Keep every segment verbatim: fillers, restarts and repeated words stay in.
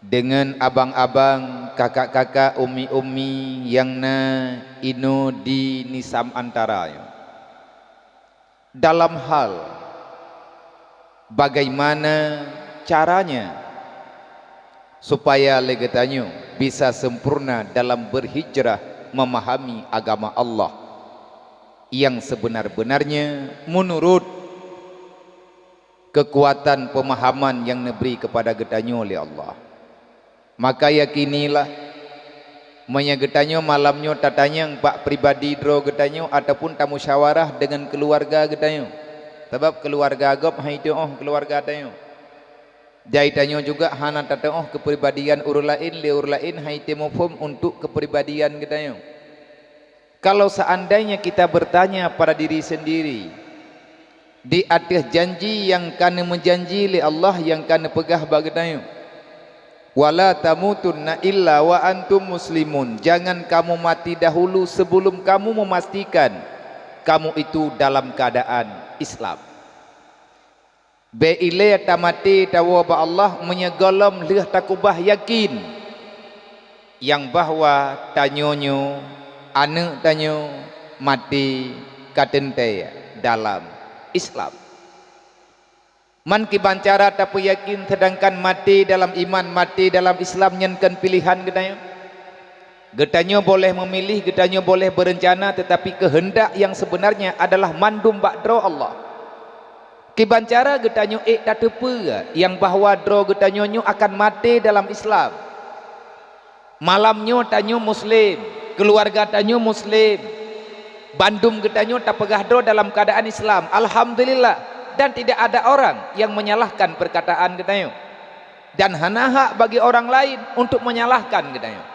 deungon abang-abang, kakak-kakak, ummi-ummi nyang na inoe di Nisam Antara nyoe. Dalam hal bagaimana caranya supaya lé geutanyoe bisa sempurna dalam berhijrah memahami agama Allah yang sebenar-benarnya menurut kekuatan pemahaman yang neubri kepada geutanyoe lé Allah. Maka yakinilah, meunyoe geutanyoe malam nyoe tatanyong bak pribadi droe geutanyoe ataupun tamusyawarah deungon keuluwarga geutanyoe, sabab keuluwarga gob han iteu'oh keuluwarga tanyoe. Jai tanyoe juga hana tateu'oh keupribadian ureuëng laén lé ureuëng laén han item muphom untuk keupribadian geutanyoe. Kalau seandainya kita bertanya pada diri sendiri, di ateueh janji nyang ka neumeujanji lé Allah nyang ka neupeugah bak geutanyoe, "Wala tamutunna illa wa antum muslimun," jangan kamu mati dahulu sebelum kamu memastikan kamu itu dalam keadaan Islam. Bék ilée tamaté tawoe bak Allah meunyoe gohlom lheueh takubah yakin nyang bahwa tanyoe nyoe, aneuëk tanyoe, maté ka teuntée dalam Islam. Man kiban cara tapeuyakin seudangkan maté dalam iman, maté dalam Islam nyan kon piléhan geutanyoe? Geutanyoe boleh meumiléh, geutanyoe boleh beurencana, teutapi keuheundak nyang seubeunarnya adalah mandum bak droe Allah. Kiban cara geutanyoe ék tateupeue nyang bahwa droe geutanyoe nyoe akan maté dalam Islam? Malam nyoe tanyoe Muslim, keuluwarga tanyoe Muslim, bandum geutanyoe tapeugah droe dalam keuadaan Islam, alhamdulillah, dan tidak ada orang nyang menyalahkan peurkataan geutanyoe, dan hana hak bagi orang laén untuk menyalahkan geutanyoe.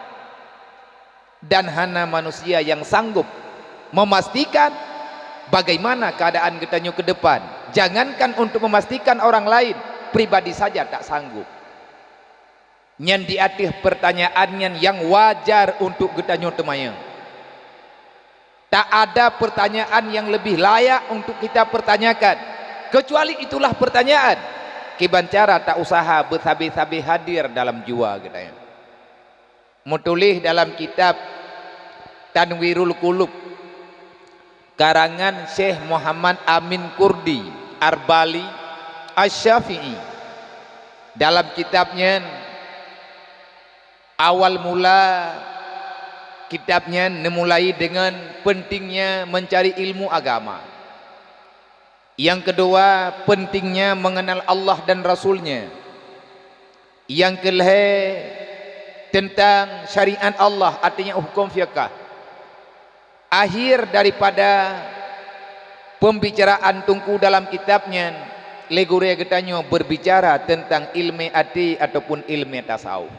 Dan hana manusia nyang sanggob meumastikan bagaimana keuadaan geutanyoe keu depan, jangankan untuk meumastikan orang laén, pribadi saja tak sanggob. Nyan di ateueh peurtanyaan nyan nyang wajar untuk geutanyoe teumanyong. Tak ada peurtanyaan nyang leubeh layak untuk kita peurtanyakan, keucuali itulah peurtanyaan kiban cara ta-useuha beusabe-sabe hadir dalam jiwa geutanyoe. Meutuléh dalam kitab Tanwirul Qulub, karangan Syekh Muhammad Amin Kurdi Arbali Asy-Syafi'i. Dalam kitab nyan, awal mula kitab nyan neumulai deungon peuntengnya meuncari ilmu agama. Nyang keudua, peuntengnya meungeunal Allah dan Rasul-Nya. Nyang keulhée, teuntang syariat Allah, artinya huköm fiqah. Akhir daripada peumbicaraan Teungku dalam kitab nyan, lé gurée geutanyoe beurbicara teuntang iéleumé até ataupun iéleumé tasawuf.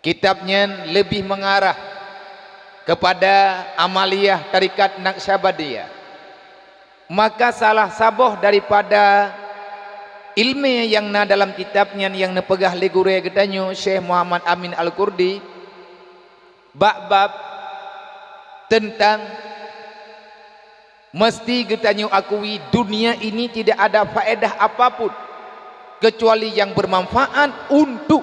Kitab nyan leubeh meungarah keupada amaliyah tarekat Naqsyabandiyah. Maka salah saboh daripada iéleumé nyang na dalam kitab nyan nyang neupeugah lé gurée geutanyoe Syekh Muhammad Amin Al-Kurdi, bak bab teuntang meusti geutanyoe akui dunia ini tidak ada faedah apapun keucuali nyang beumanfaat untuk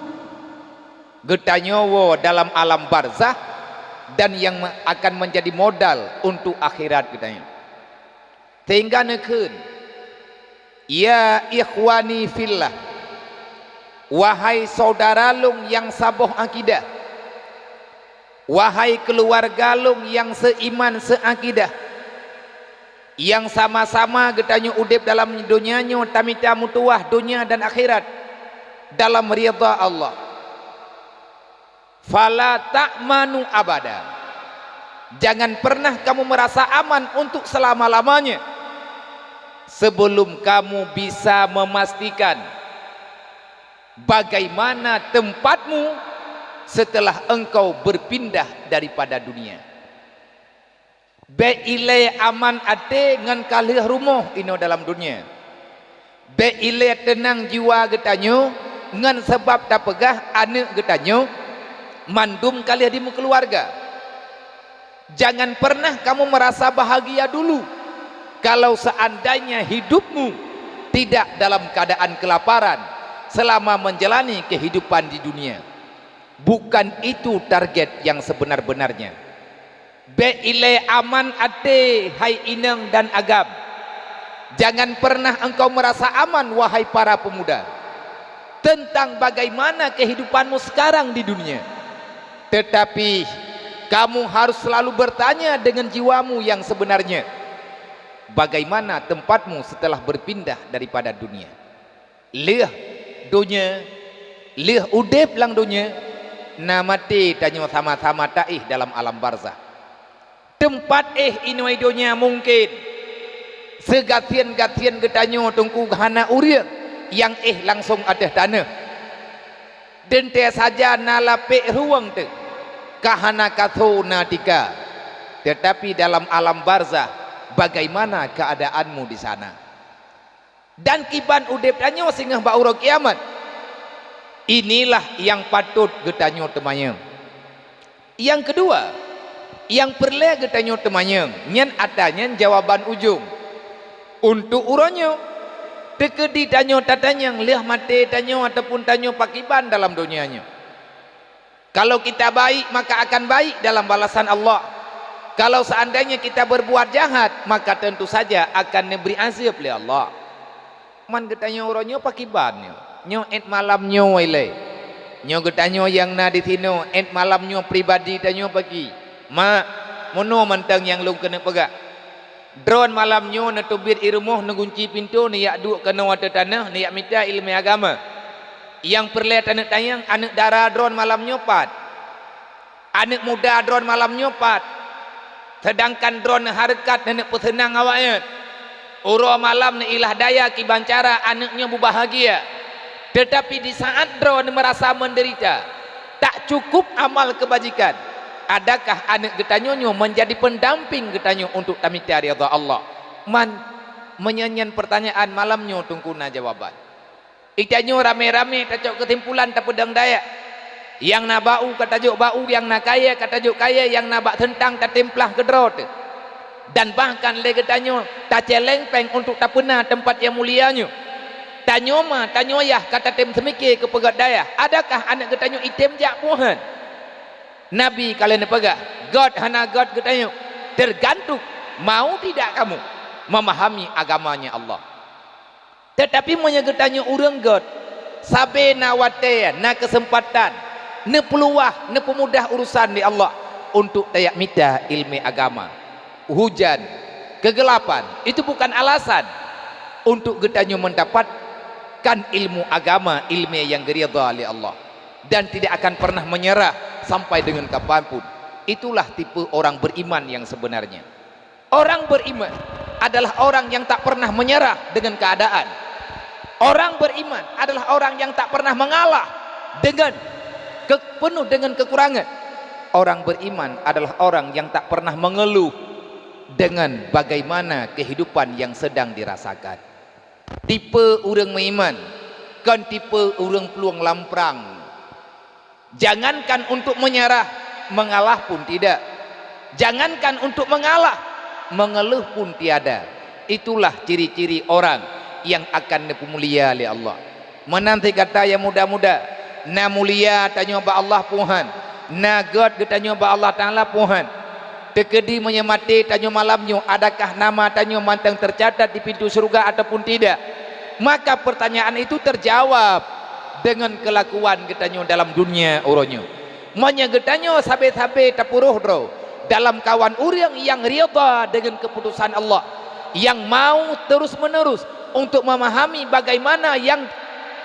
geutanyoe woe dalam alam barzakh dan nyang akan meunjadi modal untuk akhirat geutanyoe. Sehingga neukheun, "Ya ikhwani fillah, wahai syedara lôn nyang saboh akidah, wahai keuluwarga lôn nyang seuiman seuakidah, nyang sama-sama geutanyoe udeb dalam donya nyoe tamita meutuwah donya dan akhirat dalam ridha Allah. Fala ta'manu abada. Jangan pernah kamu merasa aman untuk selama-lamanya sebelum kamu bisa memastikan bagaimana tempatmu setelah engkau berpindah daripada dunia." Bék ilée aman até ngon ka lheueh rumoh inoe dalam donya. Bék ilée teunang jiwa geutanyoe ngon sabab tapeugah aneuëk geutanyoe mandum ka lheueh jimeukeuluwarga. Jangan pernah kamu merasa bahagia dulu kalau seandainya hidupmu tidak dalam keadaan kelaparan, selama menjalani kehidupan di dunia. Bukan itu target yang sebenar-benarnya. Bék ilée aman até, hai inong dan agam. Jangan pernah engkau merasa aman, wahai para pemuda, tentang bagaimana kehidupanmu sekarang di dunia. Tetapi, kamu harus selalu bertanya dengan jiwamu yang sebenarnya, bagaimana tempatmu setelah berpindah daripada dunia? Lheueh donya, lheueh udeb lam donya, na maté tanyoe sama-sama taéh dalam alam barzah. Teumpat éh inong donya mungken seugasien-gasien geutanyoe teungku hana ureuëng nyang éh langsong ateueh taneuh. Teuntée saja na lapék ruweueng teuh ka hana kaso na tika, teutapi dalam alam barzah, bagaimana keuadaanmu di sana? Dan kiban udeb tanyoe singoh bak uroe kiamat. Inilah nyang patot geutanyoe teumanyong. Nyang keudua, nyang peureulée geutanyoe teumanyong, nyan atra nyan jawaban ujong. Untuk uroe nyoe, teukeudi tanyoe tatanyong lheueh maté tanyoe ataupun tanyoe pakiban dalam donya nyoe. Kalau kita baik, maka akan baik dalam balasan Allah. Kalau seandainya kita berbuat jahat, maka tentu saja akan diberi azab lé Allah. Man geutanyoe uroe nyoe pakiban nyoe? Nyoe ék malam nyoe ilée. Nyoe geutanyoe nyang na di sinoe, ék malam nyoe pribadi tanyoe paki. Mak, meunoe mantong nyang lôn keuneuk peugah. Droeneuh malam nyoe neuteubiet i rumoh, neugunci pintoe, neujak duek keunoe ateueh taneuh, neujak mita iéleumé agama. Nyang peureulée taneuk tanyong, aneuëk dara droeneuh malam nyoe pat? Aneuëk muda droeneuh malam nyoe pat? Seudangkan droeneuh hareukat neuneuk peuseunang awaknyan. Uroe malam neuilah daya kiban cara aneuëk nyoe beubahgia. Teutapi di saát droeneuh meurasa meudeurita, tak cukup amal keubajikan, adakah aneuëk geutanyoe nyoe meunjadi peundamping geutanyoe untuk tamita ridha Allah? Man, meunyoe nyan peurtanyaan, malam nyoe teungku na jawaban. Geutanyoe ramé-ramé tacok keusimpulan tapeudong daya. Nyang na bak u ka tajok bak u, nyang na kayée ka tajok kayée, nyang na bak seuntang tatem plah keudroe teuh. Dan bahkan lé geutanyoe tacéléng péng untuk tapeuna teumpat nyang mulia nyoe. Tanyoe ma, tanyoe yah ka tatem seumiké keu peugét dayah, adakah aneuëk geutanyoe item jak puhan? Nabi ka lheueh neupeugah, "Gét hana gét geutanyoe, tergantung mau tidak kamu memahami agamanya Allah." Teutapi meunyoe geutanyoe ureuëng gét, sabe na watée, na keuseumpatan, neupeuluwah, neupeumudah urusan lé Allah untuk tajak mita iéleumé agama. Hujan, keugelapan, itu bukan alasan untuk geutanyoe meundapatkan ilmu agama, iéleumé nyang geuridha lé Allah, dan tidak akan pernah menyerah sampai dengan kapanpun. Itulah tipe orang beriman yang sebenarnya. Orang beriman adalah orang yang tak pernah menyerah dengan keadaan. Orang beriman adalah orang yang tak pernah mengalah dengan ke-, penuh dengan kekurangan. Orang beriman adalah orang yang tak pernah mengeluh dengan bagaimana kehidupan yang sedang dirasakan. Tipe ureuëng meuiman kon tipe ureuëng plueng lam prang. Jangankan untuk menyerah, mengalah pun tidak. Jangankan untuk mengalah, mengeluh pun tiada. Itulah ciri-ciri orang yang akan neupeumulia lé Allah. Meunan cit gata nyang muda-muda, na mulia tanyoe bak Allah Tuhan, na gét geutanyoe bak Allah Taala Tuhan. Teukeudi meunyoe maté tanyoe malam nyoe, adakah nama tanyoe mantong teucatat di pintoe syeuruga ataupun tidak? Maka peurtanyaan itu teujaweueb deungon keulakuan geutanyoe dalam dunia uroe nyoe. Meunyoe geutanyoe sabe-sabe tapeuroh droe dalam kawan ureuëng nyang ridha deungon keuputosan Allah, nyang mau terus-menerus untuk memahami bagaimana yang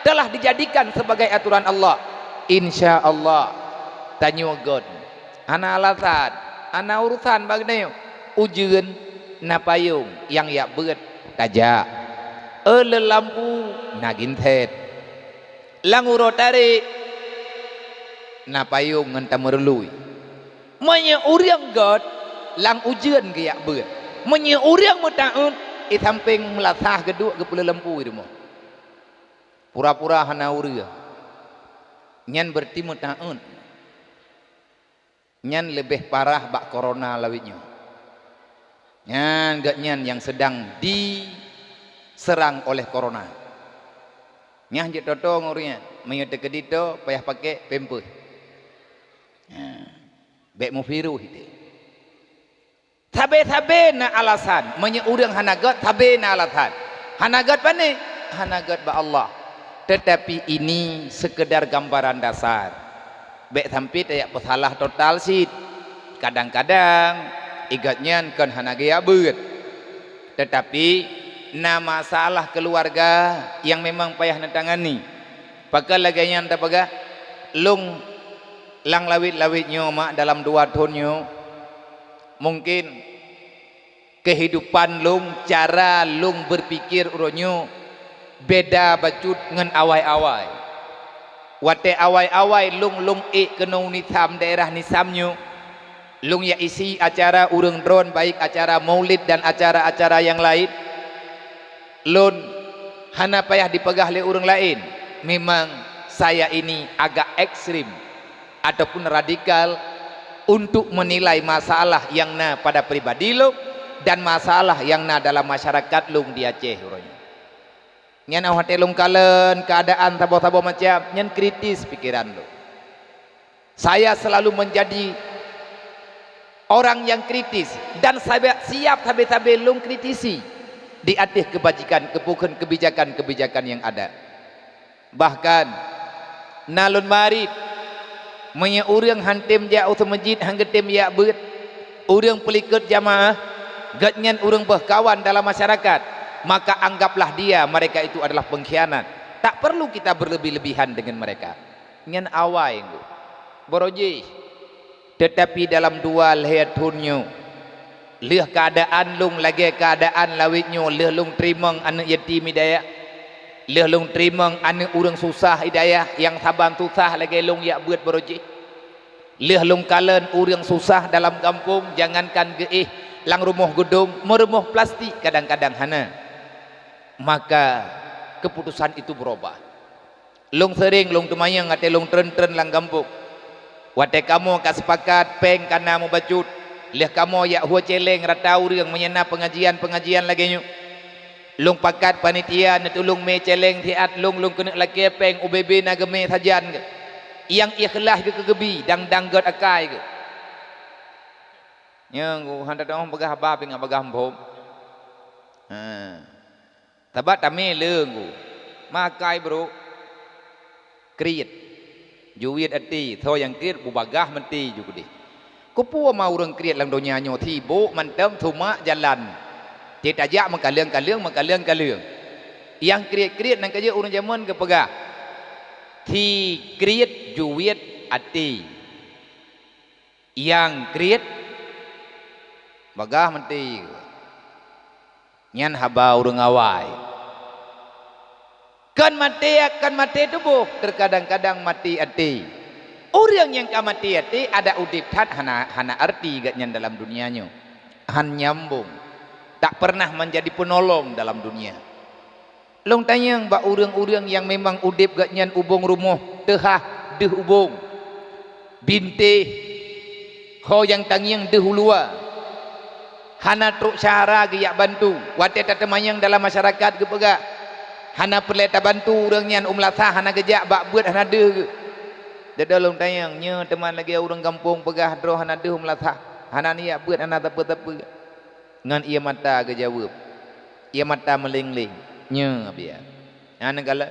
telah dijadikan sebagai aturan Allah, insya Allah tanyoe gét. Hana alasan, hana urusan bak geutanyoe. Ujeuen, na payong nyang jak beuet, tajak. Eu leulampu, na ginsét. Lam uroe tarek, na payong ngon tameurului. Meunyoe ureuëng gét, lam ujeuen geujak beuet. Meunyoe ureuëng meutaát, i sampéng meulasah geuduek geupeuleulampu i rumoh. Pura-pura hana ureuëng. Nyan beureuti meutaát. Nyan leubeh parah bak corona lawét nyoe. Nyan gét nyan nyang seudang diseurang oleh corona. Nyang jeuet toto ngon ureuëng nyan, meunyoe teukeudi to payah pakai pampers. Ha, bék mufiru hite. Sabe-sabe na alasan, meunyoe ureuëng hana gét, sabe na alasan. Hana gét pane? Hana gét bak Allah. Tetapi ini sekedar gambaran dasar. Bék sampai tajak peusalah total cit. Kadang-kadang, i gét nyan kon hana geujak beuet. Tetapi, na masalah keuluwarga nyang memang payah neutangani. Pakon lagée nyan tapeugah, lôn lam lawét-lawét nyoe mak dalam dua thon nyoe, mungken keuhidupan lôn, cara lôn beupikir uroe nyoe beda bacut ngon awai-awai. Watée awai-awai lôn, lôn ék keunoe u Nisam, daerah Nisam nyoe, lôn jak isi acara ureuëng droen, baik acara maulid dan acara-acara nyang laén. Lôn hana payah dipeugah lé ureuëng laén, memang saya ini agak ekstrem ataupun radikal untuk menilai masalah nyang na pada pribadi lôn dan masalah nyang na dalam masyarakat lôn di Aceh uroe nyoe. Nyan óh watée lôn kalon keuadaan saboh-saboh macam, nyan kritis pikeran lôn. Saya selalu menjadi orang yang kritis dan sabe-, siap sabe-sabe lôn kritisi di ateueh keubajikan, keupukeun keubijakan-keubijakan nyang ada. Bahkan, na lôn marit, meunyoe ureuëng han tem jak u seumeujid, han geutem jak beuet, ureuëng peulikot jamaah, gét nyan ureuëng boh kawan dalam masyarakat, maka anggaplah dia, mereka itu adalah pengkhianat. Tak perlu kita berlebih-lebihan dengan mereka. Nyan awai ngu. Baroe jih. Teutapi dalam dua lhée thon nyoe, lheueh keuadaan lôn lagée keuadaan lawét nyoe, lheueh lôn teurimong aneuëk yatim hidayah, lheueh lôn teurimong aneuëk ureuëng susah hidayah nyang saban susah lagée lôn jak beuet baroe jih, lheueh lôn kalon ureuëng susah dalam gampông, jangankan geuéh lam rumoh geudong, meurumoh plastik kadang-kadang hana, maka keuputosan itu beurubah. Lôn seuréng lôn teumanyong watée lôn treun-treun lam gampông. Watée kamoe ka seupakat péng ka na mubacut, lheueh kamoe jak hue céléng rata ureuëng meunyoe na peungajian-peungajian lagée nyoe. Lôn pakat panitia neutulông mé céléng siat lôn, lôn keuneuk lakée péng ubé-bé na geumé sajan geuh. Nyang ikhlaih geuh keu geubi, dang-dang gét akai geuh. Nyoe hana teupeugah haba pih ngat bagah mphom. Ha. Sabab tamé leueng ku, makai brok, kriet, juwiet até, soe nyang kriet bubagaih maté ju keudeh. Keupeue ma ureuëng kriet lam donya nyoe sibok mantong sumak jalan, cit tajak meukaleueng-kaleueng, meukaleueng-kaleueng. Nyang kriet-kriet nan ka jeuet ureuëng jameun geupeugah, si kriet juwiet até. Nyang kriet bagaih maté. Nyan haba ureuëng awai. Kon maté, kon maté tuboh, teukadang-kadang maté até. Ureuëng nyang ka maté até, adak udeb that hana, hana arti gobnyan dalam dunia nyoe. Han nyambong. Tak pernah menjadi penolong dalam dunia. Lôn tanyong bak ureuëng-ureuëng nyang memang udeb gobnyan ubông rumoh teuhah deuh ubông, bintéh, ho nyang tangieng deuh u luwa, hana trok syedara geujak bantu. Watée tateumanyong dalam masyarakat geupeugah, hana peureulée tabantu ureuëng nyan, u meulasah hana geujak, bak beuet hana deuh geuh. Dada lôn tanyong, nyoe teuma lagée ureuëng gampông peugah droe hana deuh u meulasah, hana neujak beuet, hana sapeue-sapeue. Ngon ié mata geujaweueb, ié mata meuléng-léng, "Nyoe, Abiya." Nyan galak.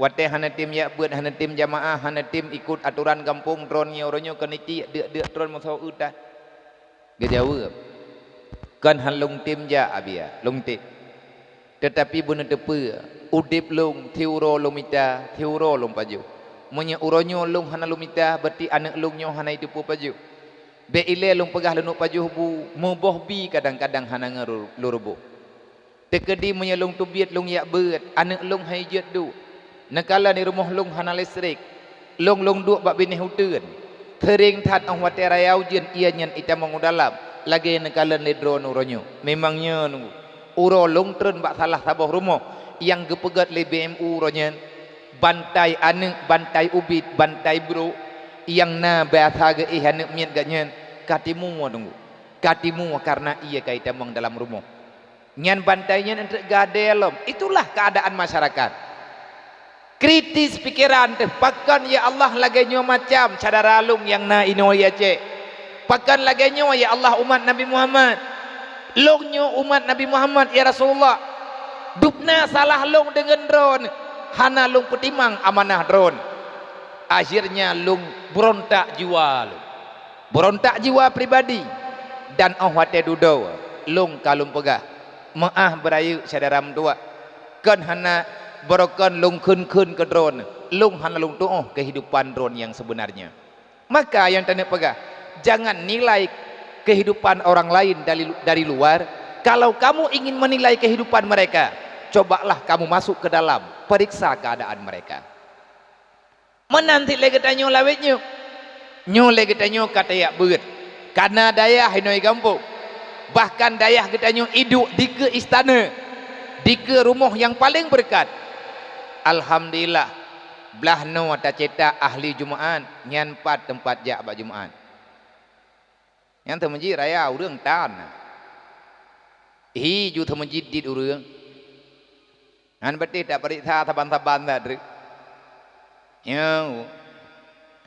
Watée hana tem jak beuet, hana tem jamaah, hana tem ikot atoran gampông, droeneuh uroe nyoe keuneuk tiek deuk-deuk droeneuh meusoe utat. Geujaweueb, "Kon han lôn tem jak, Abiya, lôn tem. Teutapi beuneuteupeu, udeb lôn, siuroe lôn mita, siuroe lôn pajoh. Meunyoe uroe nyoe lôn hana lôn mita, berarti aneuëk lôn nyoe hana jiteupeue pajoh. Bék ilée lôn peugah leunuek pajoh bu, meuboh bi kadang-kadang hana ngon lôn reuboh. Teukeudi meunyoe lôn teubiet lôn jak beuet, aneuëk lôn han jeuet duek. Neukalon di rumoh lôn hana listrik. Lôn, lôn duek bak binéh uteuen. Seuréng that óh watée raya ujeuen ié nyan itamong u dalam, lagée neukalon lé droeneuh uroe nyoe." Memang nyoe nunggu. Uroe lôn treun bak salah saboh rumoh nyang geupeugét lé B M U uroe nyan, bantai aneuëk, bantai ubit, bantai brok nyang na biasa geuéh aneuëk miet gobnyan, ka timu nunggu. Ka timu karna ié ka itamong dalam rumoh. Nyan bantai nyan eunteuk gadée lom. Itulah keuadaan masyarakat. Kritis pikeran teuh, pakon ya Allah lagée nyoe macam syedara lôn nyang na inoe di Aceh? Pakon lagée nyoe ya Allah umat Nabi Muhammad? Lôn nyoe umat Nabi Muhammad ya Rasulullah. Dubna salah lôn deungon droeneuh, hana lôn peutimang amanah droeneuh. Akhirnya lôn beurontak jiwa lôn. Beurontak jiwa pribadi, dan óh watée dudoe lôn ka lôn peugah, "Meuáh beurayeuk syedara meutuwah, kon hana barokon lôn kheun-kheun keu droeneuh, lôn hana lôn tuoh keuhidupan droeneuh nyang seubeunarnya." Maka nyang taneuk peugah, jangan nilai kehidupan orang lain dari, dari luar. Kalau kamu ingin menilai kehidupan mereka, cobalah kamu masuk ke dalam, periksa keadaan mereka. Meunan cit lé geutanyoe lawét nyoe. Nyoe lé geutanyoe ka tajak beuet, ka na dayah inoe gampông. Bahkan dayah geutanyoe iduek dikeue istana, dikeue rumoh nyang paleng beureukat. Alhamdulillah, blaih noe tacetak ahli Jumaat, nyan pat teumpat jak bak Jumaat. Nyang teumeujit raya ureuëng tan. Hi ju teumeujit dit ureuëng. Nyan beuteh tapeuriksa saban-saban that treuk. Nyoe.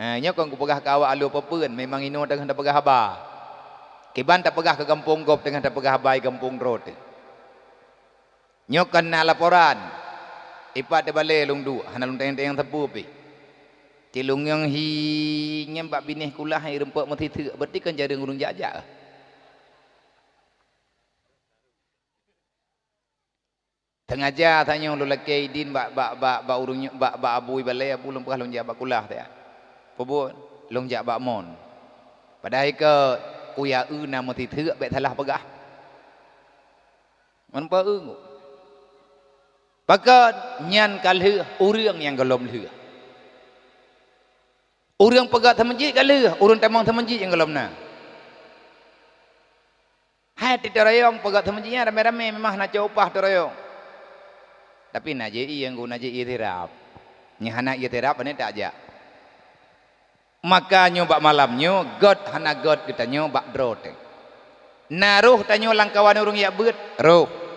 Ha, nyoe kon kupeugah keu awak aloe peue-peue, memang inoe teungoh tapeugah haba. Kiban tapeugah keu gampông gob teungoh tapeugah haba gampông droe teuh. Nyoe kon na laporan. Ipat di balée lôn duek, hana lôn tanyong-tanyong sapeue pih. Cit lôn ngieng hi nyan bak binéh kulah hai rumpok meusiseuk, berarti kon jareueng ureuëng jak-jak. Sengaja tanyoe lôn lakée idin bak, bak, bak, bak ureuëng nyoe, bak, bak abu ibalée, "Abu, lôn peugah lôn jak bak kulah siat." "Peue buet?" "Lôn jak bak mon." Padahai keu uya eu na meusiseuk bék salah peugah. Ngon peu-eu. Pakon nyan ka lheueh ureuëng nyang gohlom lheueh. Ureuëng peugah teumeujit ka lheueh, ureuëng tamong teumeujit nyang gohlom na. Hai teuroyong peugah teumeujit nyan ramé-ramé memang na cok upah teuroyong. Tapi na jih ié ngon na jih ié tirab. Nyang hana ié tirab aneuk tak jak. Maka nyoe bak malam nyoe, gét hana gét geutanyoe bak droe teuh. Na roh tanyoe lam kawan ureuëng jak beuet, roh.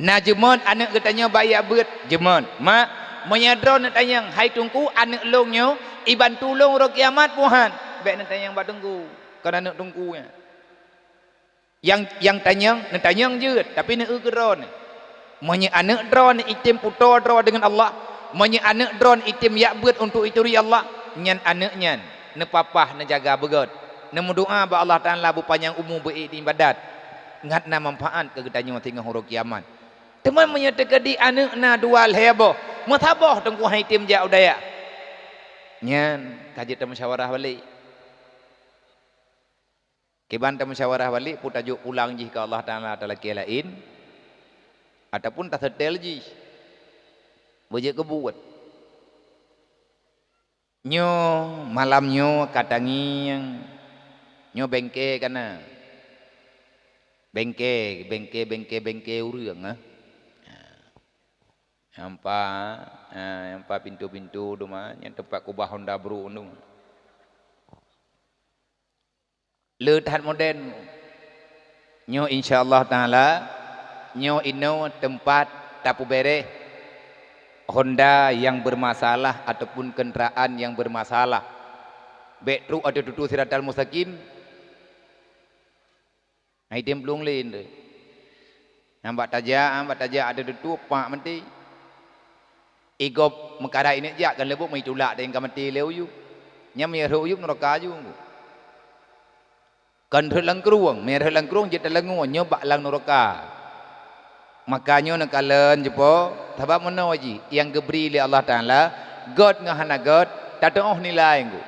Na jeumot aneuk geutanyoe bak jak beuet, jeumot. Mak, meunyoe droe neutanyong, "Hai Teungku, aneuk lôn nyoe ibantu lôn uroe kiamat buhan?" Bék neutanyong bak Teungku, kon aneuk Teungku nyan. Nyang, nyang tanyong, neutanyong jeuet, tapi neu-eu keu droeneuh. Meunyoe aneuk droeneuh item putoe droe deungon Allah, meunyoe aneuk droeneuh item jak beuet untuk ituri Allah, nyan aneuk nyan neupapah neujaga beugét, neumeudoá bak Allah Taala beupanyang umu beu-ék di ibadat, ngat na manfaat keu geutanyoe singoh uroe kiamat. Teuma meunyoe teukeudi aneuk na dua lhée boh, meusaboh Teungku han item jak u dayah, nyan ka jeuet tamusyawarah balek. Kiban tamusyawarah balek peue tajok pulang jih keu Allah Taala talakée laén, ataupun taseutée jih beujeuet keu buet. Nyoe malam nyoe ka tangieng, nyoe bengke ka na. Bengke, bengke, bengke, bengke ureuëng, ah. Ha. Nyang pa, ha, nyang pa pintoe-pintoe duma, nyang teumpat kubah honda brok duma. Le that modern. Nyoe insya Allah Taala, nyoe inoe teumpat tapeubeureh honda nyang beurmasalah ataupun keundaraan nyang beurmasalah. Bék trok ateueh tutoe siratal mustaqim. Hai tem plueng lé indai. Nyang bak tajak, bak tajak ateueh tutoe pak meuti. Igob meukarat ineuk jak kan leubeh meutulak deh ka maté lé u yup. Nyan meurhot u yup nuraka aju. Kan rhot lam krueng, meurhot lam krueng jeuet talangue nyoe bak lam nuraka. Maka nyoe neukalon jeupo, sabab meunoe jih nyang geubri lé Allah Taala, gét ngon hana gét, tateuoh nilai ngon.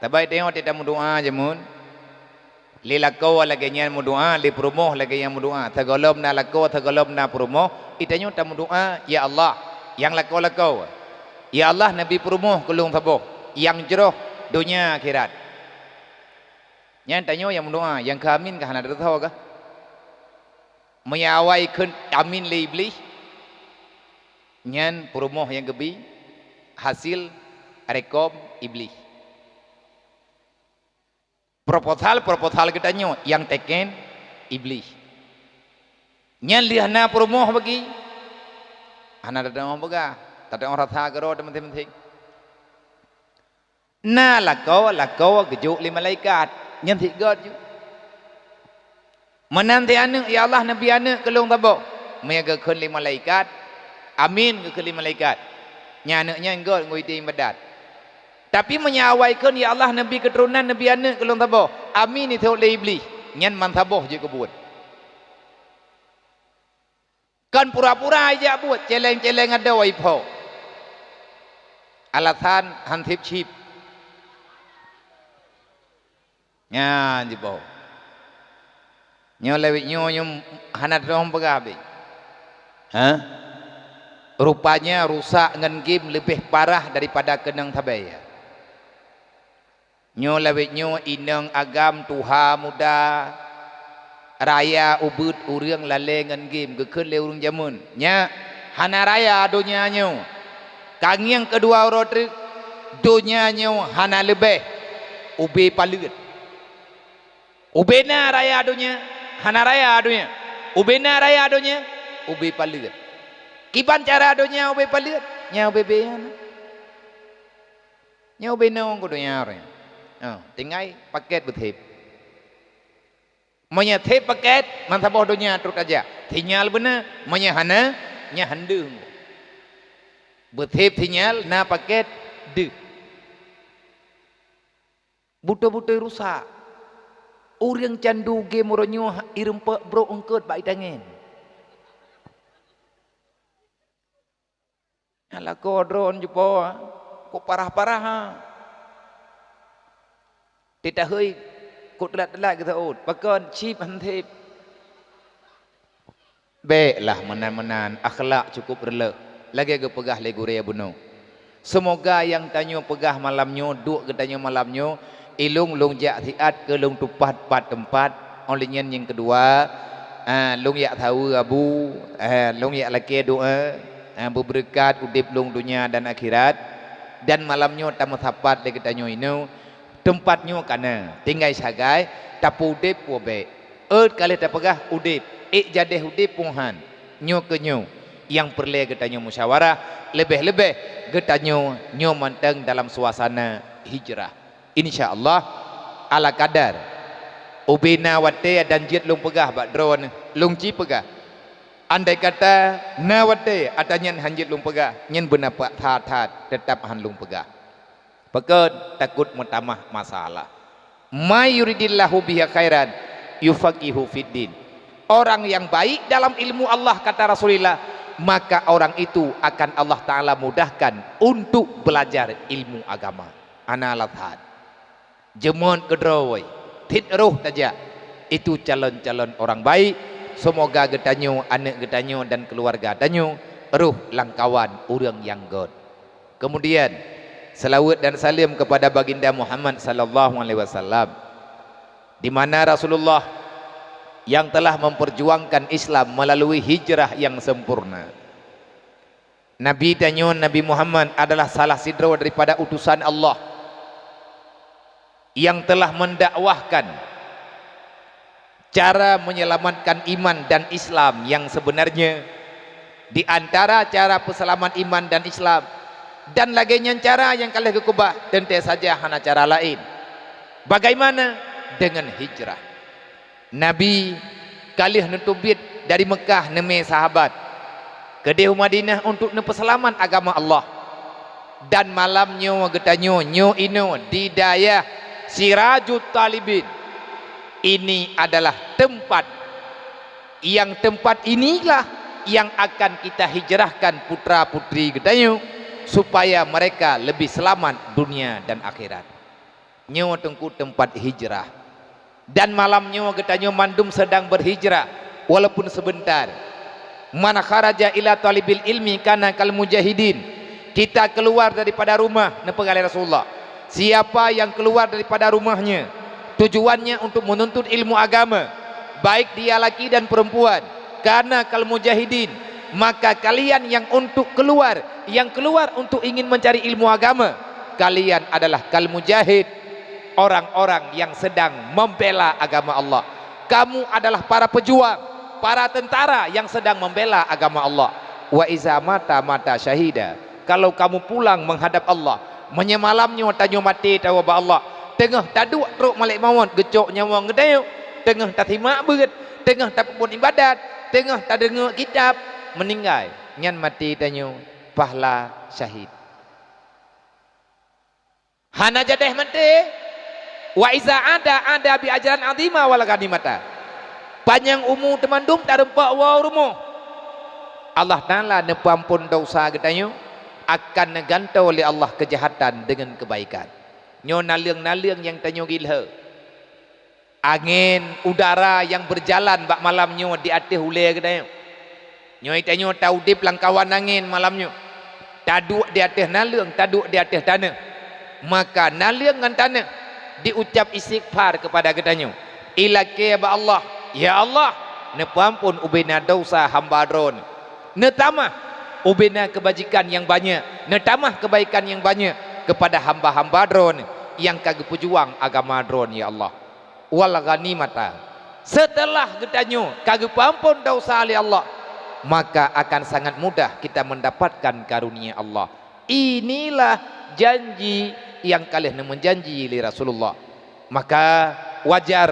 Sabai teungoh teutameudoa jameun. Lé lakoe lagée nyan meudoa, lé peurumoh lagée nyan meudoa. Sigohlom na lakoe, sigohlom na peurumoh, itanyoe tameudoa, "Ya Allah, nyang lakoe-lakoe, ya Allah, neubi peurumoh keu lôn saboh, nyang jroh donya akhirat." Nyan tanyoe nyang meudoa, nyang keu amin ka hana teutusoe kah? Meunyoe awai kheun amin lé Iblih, nyan peurumoh nyang geubi, hasil rekom Iblih. Proposal-proposal geutanyoe nyang teken Iblih. Nyan lheueh na peurumoh bagi, hana teutamong peugah. Tateu'oh rasa keudroe teuh meunteng-meunteng. Na lakoe, lakoe geujok lé malaikat, nyan sit göt ju. Meunan sit aneuëk, "Ya Allah, neubi aneuëk keu lôn saboh." Meunyo geukheun lé malaikat, "Amin," geukheun lé malaikat, nyan aneuëk nyan göt ngon idéh iébadat. Tapi meunyo awai kheun, "Ya Allah, neubi keuturonan, neubi aneuëk keu lôn saboh," "Amin," jithok lé Iblih, nyan meusaboh jeuet keu buet. Kon pura-pura ijak buet, celeng-celeng adoe iphok. Alasan han sép chip. Nyan jiboh. Nyoe lawét nyoe, nyoe hana teupeugah abéh. Hah? Rupanya rusak ngon game leubeh parah daripada keunong sabe. Nyoe lawét nyoe inong agam tuha muda, raya ubeuet ureuëng lalée ngon game geukheun lé ureuëng jameun. Nyak, hana raya donya nyoe. Ka ngieng keudua uroe treuk, donya nyoe hana leubeh ubé paleuet. Ubé na raya donya, hana raya donya. Ubé na raya donya, ubé paleuet. Kiban cara donya ubé paleuet? Nyan ubé-bé nyan. Nyoe ubé nong keu donya roh nyan. Oh, tinggai paket beuthép. Meunyo thép paket, meusaboh donya trok tajak. Sinyal beuna, meunyo hana, nyan han deuh. Beuthép sinyal, na paket, deuh. Beutôi-beutôi rusak. Ureuëng candu game uroe nyoe irumpok brok eungkot bak itangen. Nyang lakoe droe jipo, kok parah-parah, ha. Teuh tahôi, kok teulat-teulat geuseuôt, pakon chip han sép. Bék lah meunan-meunan, akhlak cukup reuleuh, lagée geupeugah lé gurée bunoe. Seumoga nyang tanyoe peugah malam nyoe, duek geutanyoe malam nyoe, ilong lôn jak siat keu lôn tupat pat teumpat, óh lheueh nyan nyang keudua, ah, lôn jak saweue abu, ah, lôn jak lakée doá, ah, beubeureukat udeb lôn donya dan akhirat, dan malam nyoe tameusapat lé geutanyoe inoe, teumpat nyoe ka na, tinggai sagai, tapeu udeb peue bék. Ôt ka lheueh tapeugah udeb, ék jadeh udeb peue han. Nyoe keuh nyoe nyang peureulée geutanyoe musyawarah, leubeh-leubeh geutanyoe nyoe mantong dalam suasana hijrah. Insya Allah, ala kadar. Ubé na watée dan jeuet lôn peugah bak droeneuh, lôn ci peugah. Andai kata na watée ata nyan han jeuet lôn peugah, nyan beuna that-that, teutab han lôn peugah. Pakon? Takot meutamah masalah. "May yuridillahu bihi khairan yufaqihu fiddin." Orang yang baik dalam ilmu Allah, kata Rasulullah, maka orang itu akan Allah Taala mudahkan untuk belajar ilmu agama. Hana alasan. Jeumot keudroe, tiet roh tajak. Itu calon-calon orang baik. Seumoga geutanyoe, aneuëk geutanyoe dan keuluwarga tanyoe roh lam kawan ureuëng nyang göt. Kemudian, seulaweuet dan saleuem kepada Baginda Muhammad sallallahu alaihi wasallam, di mana Rasulullah yang telah memperjuangkan Islam melalui hijrah yang sempurna. Nabi tanyoe, Nabi Muhammad, adalah salah sidroe daripada utusan Allah yang telah mendakwahkan cara menyelamatkan iman dan Islam yang sebenarnya. Di antara cara peuseulamat iman dan Islam, dan lagée nyan cara nyang ka lheueh geukeubah, teuntée saja hana cara laén. Bagaimana? Dengan hijrah. Nabi ka lheueh neuteubiet dari Meukah neumé sahabat keudeh u Madinah untuk neupeuseulamat agama Allah. Dan malam nyoe geutanyoe nyoe inoe di dayah Sirajut Talibin. Ini adalah tempat, yang tempat inilah yang akan kita hijrahkan putra-putri geutanyoe, supaya mereka lebih selamat dunia dan akhirat. Nyoe teungku tempat hijrah. Dan malam nyoe geutanyoe mandum sedang berhijrah, walaupun sebentar. "Man kharaja ila talibil ilmi kana kal mujahidin." Kita keluar daripada rumah, neupeugah lé Rasulullah. Siapa yang keluar daripada rumahnya, tujuannya untuk menuntut ilmu agama, baik dia laki dan perempuan, kana kal mujahidin, maka kalian yang untuk keluar, yang keluar untuk ingin mencari ilmu agama, kalian adalah kal mujahid, orang-orang yang sedang membela agama Allah. Kamu adalah para pejuang, para tentara yang sedang membela agama Allah. "Wa iza mata, mata syahida." Kalau kamu pulang menghadap Allah, meunyoe malam nyoe tanyoe maté tawoe bak Allah, teungoh taduek trok malaikat maut geucok nyawöng geutanyoe, teungoh tasimak beuet, teungoh tapeubuet ibadat, teungoh tadeungoe kitab, meuninggai, nyan maté tanyoe pahala syahid. Hana jadeh maté. Wa iza ada, ada bi ajran azima wal ghanimata. Panyang umu teumandum tareumpok woe u rumoh. Allah Taala neupeuamphon desya geutanyoe akan neugantoe lé Allah keujahatan deungon keubaikan. Nyoe naleueng-naleueng nyang tanyoe gilhö. Angén, udara nyang beujalan bak malam nyoe di ateueh ulée geutanyoe. Nyoe tanyoe taudeb lam kawan angén malam nyoe. Taduek di ateueh naleueng, taduek di ateueh taneuh. Maka naleueng ngon taneuh diucab istighfar keupada geutanyoe. Ilakée bak Allah, "Ya Allah, neupeuamphon ubena desya hamba Droeneuh. Neutamah ubena keubajikan nyang banyak, neutamah keubaikan nyang banyak keupada hamba-hamba Droeneuh nyang ka geupeujuang agama Droeneuh, ya Allah." Wal ghanimata. Seuteulah geutanyoe ka geupeuamphon desya lé Allah, maka akan sangat mudah kita mendapatkan karunia Allah. Inilah janji nyang ka lheueh neumeujanji lé Rasulullah. Maka wajar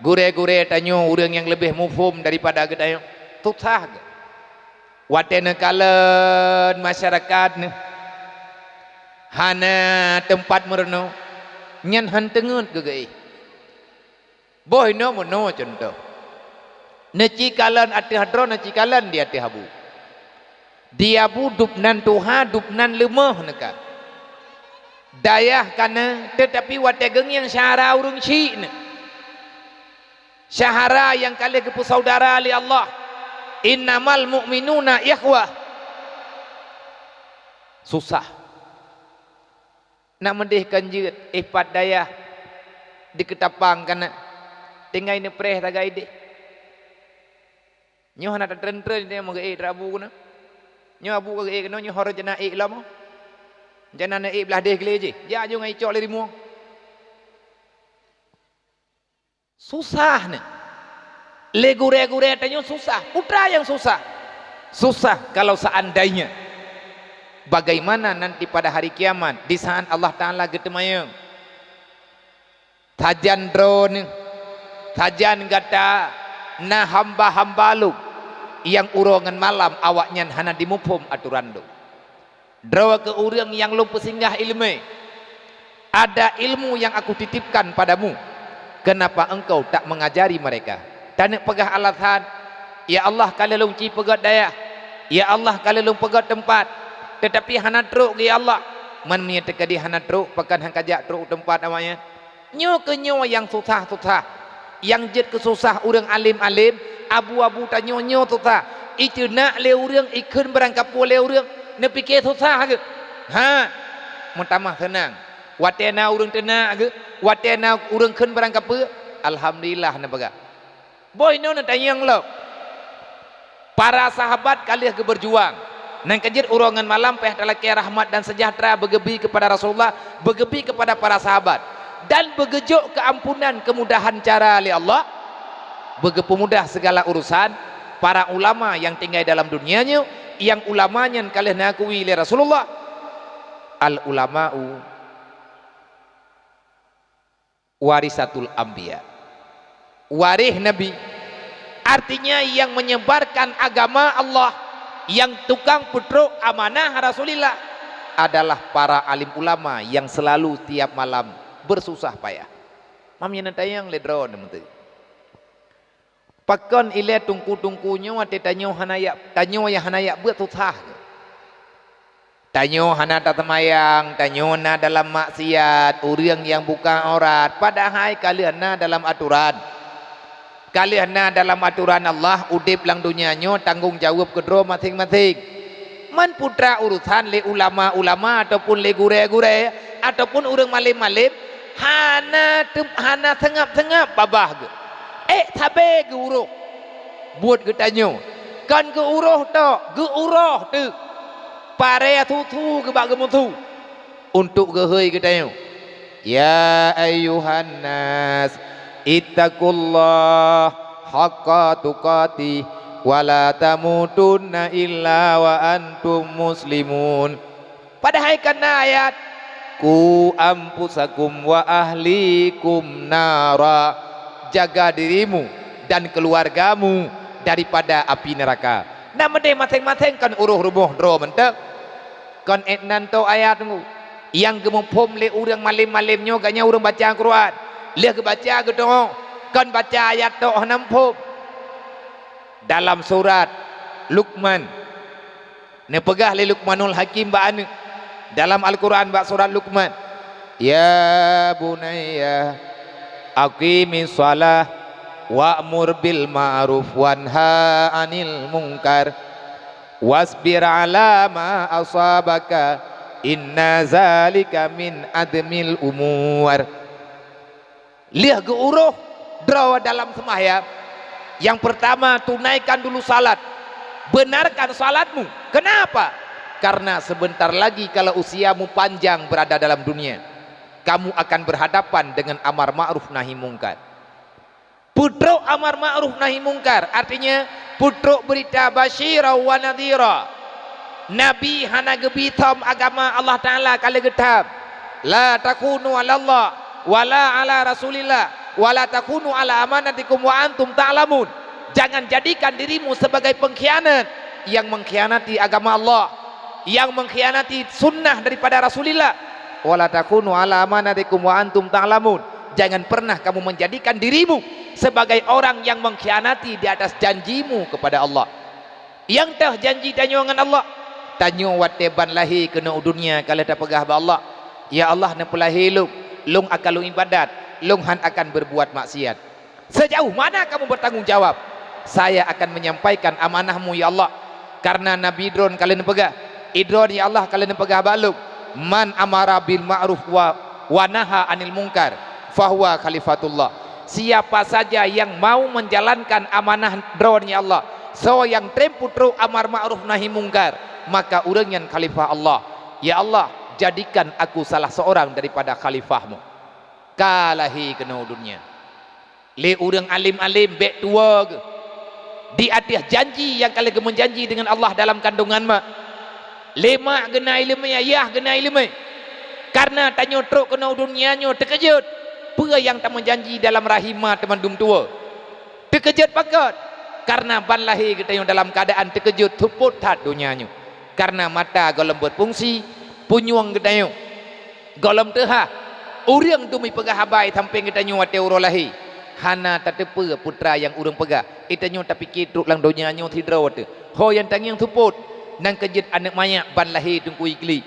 gurée-gurée tanyoe ureuëng nyang leubeh muphom daripada geutanyoe, susah geuh. Watée neukalon masyarakat neuh hana teumpat meurunoe, nyan han teungeut geuh geuéh. Boh inoe meunoe cuntoh. Neucikalon ateueh droe, neucikalon di ateueh abu. Di abu dub nan tuha, dub nan leumoh neuka. Dayah kana, teutapi watée geungieng syahara ureuëng syik neuh. Syahara nyang ka lheueh geupeusaudara lé Allah, "Innamal mu'minuna ikhwah." Susah. Nak meudeh kon jeuet, eh pat dayah dikeutapang kana, tinggai neupreh sagai deh. Nyoe hana tatreun-treun nyoe meugeuék trok abu keunoe. Nyoe abu ka geuék keunoe, nyoe ho rencana ék lom. Rencana neuék blah deh glé jih. Jak jong icok lé rimueng. Susah nyan. Lé gurée-gurée tanyoe susah. Peue nyang susah? Susah kalau seandainya. Bagaimana nanti pada hari kiamat, di saat Allah Taala geuteumayang? Sajan droeneuh, sajan gata na hamba-hamba Lôn nyang uroe ngon malam awaknyan hana jimuphom atoran Lôn. Droe keuh ureuëng nyang Lôn peusinggah iéleumé. Ada ilmu yang Aku titipkan padamu. Kenapa engkau tak mengajari mereka? Taneuk peugah alasan, "Ya Allah, ka lheueh lôn ci peugét dayah. Ya Allah, ka lheueh lôn peugét teumpat." Teutapi hana trok geuh, ya Allah. Man meunyoe teukeudi hana trok, pakon han kajak trok u teumpat awaknyan? Nyoe keuh nyoe nyang susah-susah. Nyang jeuet keu susah ureuëng além-além, abu-abu tanyoe nyoe susah. Iteunak lé ureuëng, ikheun barangkapeue lé ureuëng, neupike susah geuh. Ha, meutamah seunang. Watée na ureuëng teunak geuh, watée na ureuëng kheun barangkapeue, alhamdulillah neupeugah. Boh inoe neutanyong lom. Para sahabat ka lheueh geubeurjuang. Nyang ka jeuet uroe ngon malam payah talakée rahmat dan seujahteura beugeubri keupada Rasulullah, beugeubri keupada para sahabat, dan beugeujok keuampunan keumudahan cara lé Allah, beugeupeumudah segala urusan. Para ulama nyang tinggai dalam dunia nyoe, nyang ulama nyan ka lheueh neukui lé Rasulullah, "Al ulama'u warisatul anbiya." Waréh Nabi, artinya yang menyebarkan agama Allah, yang tukang peutrok amanah Rasulillah adalah para alim ulama yang selalu tiap malam bersusah payah. Mam nyan neutanyong lé droeneuh meuteuk. Pakon ilée teungku-teungku nyoe watée tanyoe hana jak, tanyoe nyang hana jak beuet susah? Tanyoe hana taseumayang, tanyoe na dalam maksiat, ureuëng nyang buka aurat, padahai ka lheueh na dalam atoran. Ka lheueh na dalam atoran Allah, udeb lam donya nyoe tanggong jaweueb keudroe maséng-maséng. Man putra urosan lé ulama-ulama ataupun lé gurée-gurée ataupun ureuëng malém-malém, hana teum-, hana seungab-seungab babah geuh. Ék sabe geuuroh buet geutanyoe. Kon geuuroh tok, geuuroh teuk. Parée su-su geuh bak geumeusu untuk geuhôi geutanyoe. Ya ayyuhan nas, ittaqullah haqqa tuqatih. "Wa la tamutunna illa wa antum muslimun." Padahai kan na ayat, "Qu anfusakum wa ahlikum nara." Jaga dirimu dan keluargamu daripada api neraka. Na meudeh maséng-maséng kon uroh rumoh droe mantong. Kon ék nan tok ayat nyoe. Nyang geumuphom lé ureuëng malém-malém nyoe gobnyan ureuëng baca Quran. Lheueh geubaca geutu'oh, kon baca ayat tok hana muphom. Dalam surat Luqman, neupeugah lé Luqmanul Hakim bak aneuëk dalam Al-Quran bak surat Luqman, "Ya bunayya, aqimis shalah, wa'mur bil ma'ruf, wanha 'anil munkar, wasbir 'ala ma asabaka, inna zalika min azmil umur." Lheueh geuuroh droe dalam seumahyang, nyang peurtama, tunaikan dulu salat. Beunarkan salatmu. Kenapa? Karena sebentar lagi kalau usiamu panjang berada dalam dunia, kamu akan berhadapan dengan amar ma'ruf nahi mungkar. Peutrok amar ma'ruf nahi mungkar, artinya peutrok beurita basyira wa nadhira. Nabi hana geubi thom agama Allah Taala ka lheueh geutham. "La takhunu 'alallah, wa la 'ala Rasulillah, wa la takhunu 'ala amanatikum wa antum ta'lamun." Jangan jadikan dirimu sebagai pengkhianat yang mengkhianati agama Allah, yang mengkhianati sunnah daripada Rasulillah. "Wa la takhunu 'ala amanatikum wa antum ta'lamun." Jangan pernah kamu menjadikan dirimu sebagai orang yang mengkhianati di atas janjimu kepada Allah. Nyang teuh janji tanyoe ngon Allah. Tanyoe watée ban lahé keunoe u dunia ka lheueh tapeugah bak Allah, "Ya Allah, neupeulahé lôn, lôn akan lôn ibadat, lôn hán akan beurbuat maksiat." Sejauh mana kamu bertanggung jawab? Saya akan menyampaikan amanahmu, ya Allah. Karena Nabi droen ka lheueh neupeugah, "Idroen, ya Allah, ka lheueh neupeugah bak lôn, 'Man amara bil ma'ruf wa, wa naha 'anil munkar, fahuwa khalifatullah.'" Siapa saja yang mau menjalankan amanah droen, ya Allah, soe nyang treb peutrok amar ma'ruf nahi mungkar, maka ureuëng nyan khalifah Allah. Ya Allah, jadikan aku salah seorang daripada khalifahmu. Ka lahé keunoe u dunia. Lé ureuëng além-além bék tuwoe geuh di ateueh janji nyang ka lheueh geumeujanji deungon Allah dalam kandongan mak. Lé mak geuna iéleumé, ayah geuna iéleumé. Kareuna tanyoe trok keunoe u dunia nyoe teukeujot peue nyang tameujanji dalam rahim ma teumandum tuwoe. Teukeujot pakon? Kareuna ban lahé geutanyoe dalam keuadaan teukeujot, seupôt that donya nyoe. Kareuna mata gohlom beufungsi, punyueng geutanyoe gohlom teuhah. Ureuëng dum ipeugah haba i sampéng geutanyoe watée uroe lahé, hana tateupeue peue nyang ureuëng peugah. Geutanyoe tapike trok lam donya nyoe sidroe teuh. Ho nyang tangieng seupôt, nyang keujeuet aneuëk manyak ban lahé teungku iklik.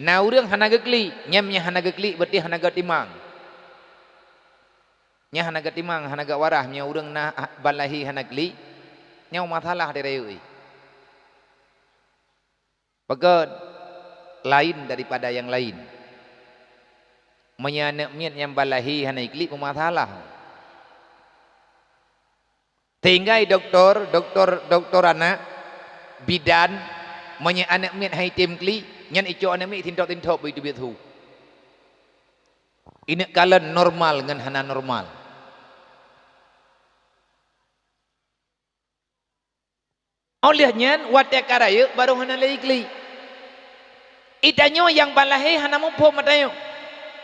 Na ureuëng hana geuklik, nyan meunyo hana geuklik berarti hana geutimang. Nyan hana geutimang, hana geuwarah meunyo ureuëng na ban lahé hana klik, nyoe masalah di rayeuk jih. Pakon? Laén daripada nyang laén. Meunyo aneuëk miet nyang ban lahé hana iklik, meumasalah. Tinggai doktor, doktor, doktor anak, bidan, meunyo aneuëk miet han item klik, nyan icok aneuëk miet tintop-tintop bak teubiet su. Ineuk kalon normal ngon hana normal. Óh lheueh nyan, watée ka rayeuk, barô hana lé iklik. Geutanyoe nyang ban lahé hana muphom atra nyoe.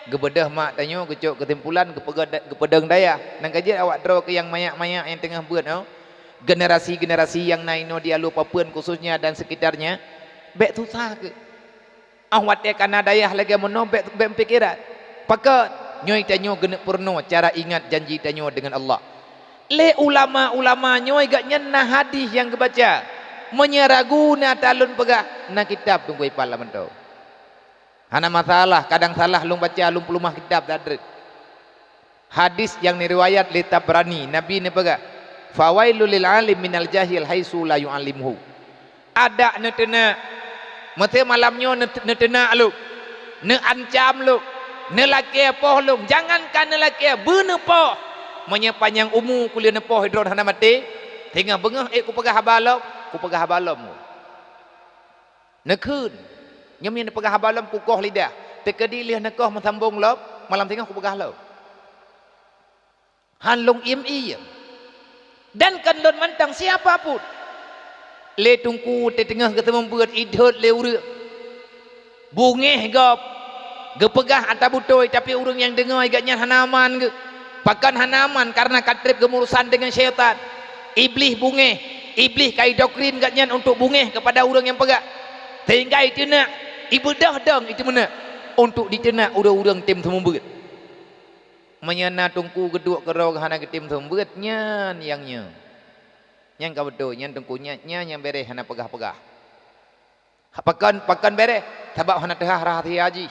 Geubeudôh mak tanyoe geucok keusimpulan geupeugah da-, geupeudong dayah. Nyang ka jeuet awak droe keu nyang manyak-manyak nyang teungoh beuet nyoe. Generasi-generasi nyang na inoe di Alue Papeuen khususnya dan sekitarnya, bék susah keuh. Óh watée ka na dayah lagée meunoe bék, bék meupikéran. Pakon? Nyoe tanyoe geuneuk peurunoe cara ingat janji tanyoe deungon Allah. Lé ulama-ulama nyoe gobnyan na hadih nyang geubaca. Meunyoe ragu na talon peugah, na kitab teungku ipat lam mantong. Hana masalah, kadang salah lôn baca, lôn peuleumah kitab that treuk. Hadis nyang neuriwayat lé Tabrani, Nabi neupeugah, "Fawailul lil alim minal jahil haitsu la yu'allimhu." Adak neuteunak, meusé malam nyoe neut-, neuteunak lôn, neuancam lôn, neulakée poh lôn, jangankan neulakée, beuneupoh. Meunyoe panyang umu kuleh neupoh droen hana maté, singoh beungoh ék kupeugah haba lom, kupeugah haba lom. Neukheun, nyoe meunyoe neupeugah haba lom kukoh lidah, teukeudi lheueh neukoh meusambong lom, malam singoh kupeugah lom. Han lôn iem-iem. Dan kon lôn mantong, siapa pun. Lé teungku teuteungoh geuseumeubeuet idhôt lé ureuëng. Beungéh gob, geupeugah ata beutôi, tapi ureuëng nyang deungoe gobnyan hana aman geuh. Pakon hana aman? Kareuna ka treb geumurusan deungon syaitan. Iblih beungéh, Iblih ka idoktrin gobnyan untuk beungéh keupada ureuëng nyang peugah. Sehingga iteunak, ibeudôh dong iteumeunang untuk diteunak ureuëng-ureuëng tem seumeubeuet. Meunyoe na teungku geuduek keudroe hana geutem seumeubeuet, nyan nyang nyoe. Nyang ka beutôi, nyan teungku nyan, nyan nyang bereh hana peugah-peugah. Pakon, pakon bereh? Sabab hana teuhah rahsia jih.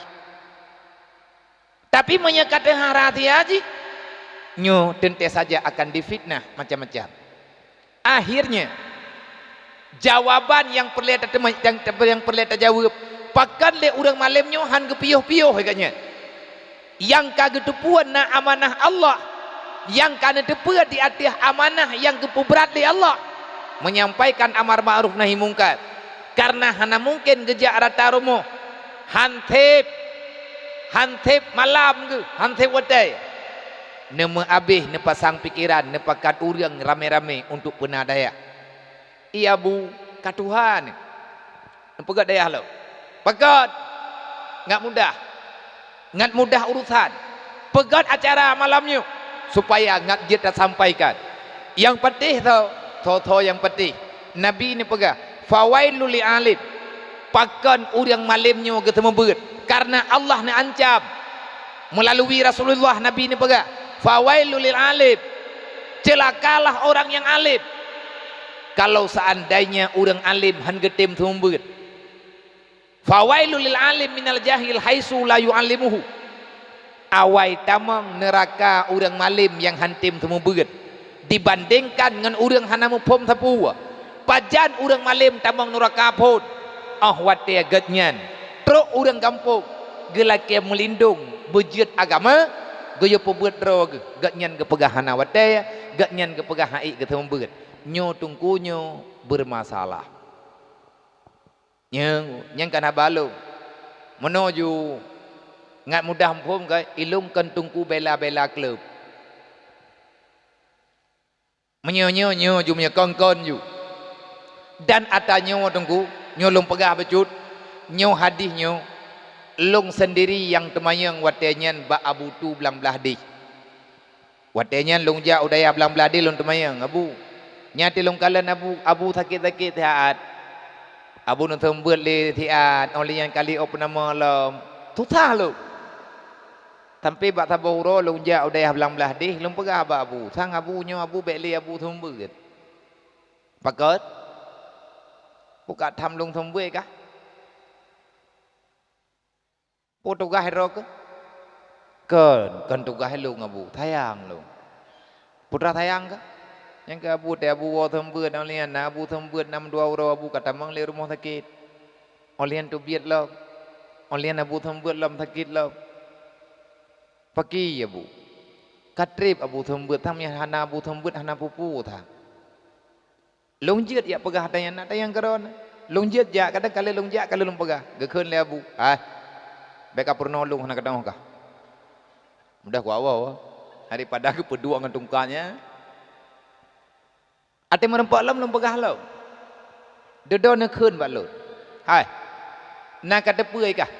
Tapi meunyoe ka teuhah rahsia jih, nyoe teuntée saja akan difitnah macam-macam. Akhirnya, jawaban nyang peureulée tateumé-, nyang, nyang peureulée tajaweueb, pakon lé ureuëng malém nyoe han geupiôh-piôh gobnyan? Nyang ka geuteupeue na amanah Allah, nyang ka neuteupeue di ateueh amanah nyang geupeubrat lé Allah, menyampaikan amar ma'ruf nahi mungkar. Kareuna hana mungken geujak rata rumoh, han sép, han sép malam geuh, han sép watée. Neumeuabéh, neupasang pikeran, neupakat ureuëng ramé-ramé untuk peuna dayah. "Iya bu, ka tuha neuh." Neupeugét dayah lom. "Pakon?" "Ngat mudah. Ngat mudah urusan. Peugét acara malam nyoe, supaya ngat jeuet tasampaikan." Nyang patéh tho, tho-tho nyang patéh. Nabi neupeugah, "Fawailul lil alim." Pakon ureuëng malém nyoe geuseumeubeuet? Kareuna Allah neuancam. Meulalu Rasulullah Nabi neupeugah, "Fawailul lil alim." Ceulakalah orang nyang além. Kalau seandainya ureuëng além han geutem seumeubeuet. "Fawailul lil alim minal jahil haitsu la yu'allimuhu." Awai tamong neuraka ureuëng malém nyang han tem seumeubeuet dibandingkan ngon ureuëng hana muphom sapeue. Pajan ureuëng malém tamong neuraka phon? Óh watée gobnyan trok ureuëng gampông geulakée meulindong beujeuet agama, geuyue peubeuet droe geuh, gobnyan geupeugah hana watée, gobnyan geupeugah han ék geuseumeubeuet. Nyoe teungku nyoe beureumasalah. Nyang, nyang kana balong. Meunoe ju ngat mudah muphom ka, ilong kon teungku bela-bela kleueb. Meunyoe nyoe, nyoe ju meunyoe kon-kon ju. Dan ata nyoe teungku, nyoe lôn peugah bacut, nyoe hadih nyoe, lôn seundiri nyang teumanyong watée nyan bak Abu Tu Blang Blaih Deh. Watée nyan lôn jak u dayah Blang Blaih Deh lôn teumanyong, "Abu, nyan ti lôn kalon Abu, Abu sakét-sakét siat. Abu neuseumeubeuet lé siat, óh lheueh nyan ka lheueh ôb peunamoh lom. Susah lôn." Sampai bak saboh uroe lôn jak u dayah Blang Blaih Deh, lôn peugah bak Abu, "Sang Abu, nyoe Abu bék lé Abu seumeubeuet." "Pakon? Peue ka tham lôn seumeubeuet kah?" "Peue tugaih droe keuh?" "Kon, kon tugaih lôn, Abu. Sayang lôn." "Peue teuma sayang kah?" "Nyang keu Abu teuh, Abu woe seumeubeuet, óh lheueh nyan na Abu seumeubeuet nam dua uroe Abu ka tamong lé rumoh sakét. Óh lheueh nyan teubiet lom. Óh lheueh nyan Abu seumeubeuet lom sakét lom." "Pakri, Abu?" "Ka treb Abu seumeubeuet, sang meuhan hana Abu seumeubeuet hana peue-peue that." Lôn jeuet jak peugah ata nyan, ata nyan keudroe. Lôn jeuet jak, kadang ka lheueh lôn jak, ka lheueh lôn peugah. Geukheun lé Abu, "Hai, bék ka peurunoe lôn hana keudroe kah. Mudah kuwoe, daripada geupeuduek ngon tungkat nyan." Até meurumpok lom lôn peugah lom. Dudoe neukheun bak lôn, "Hai, na ka teupeue kah?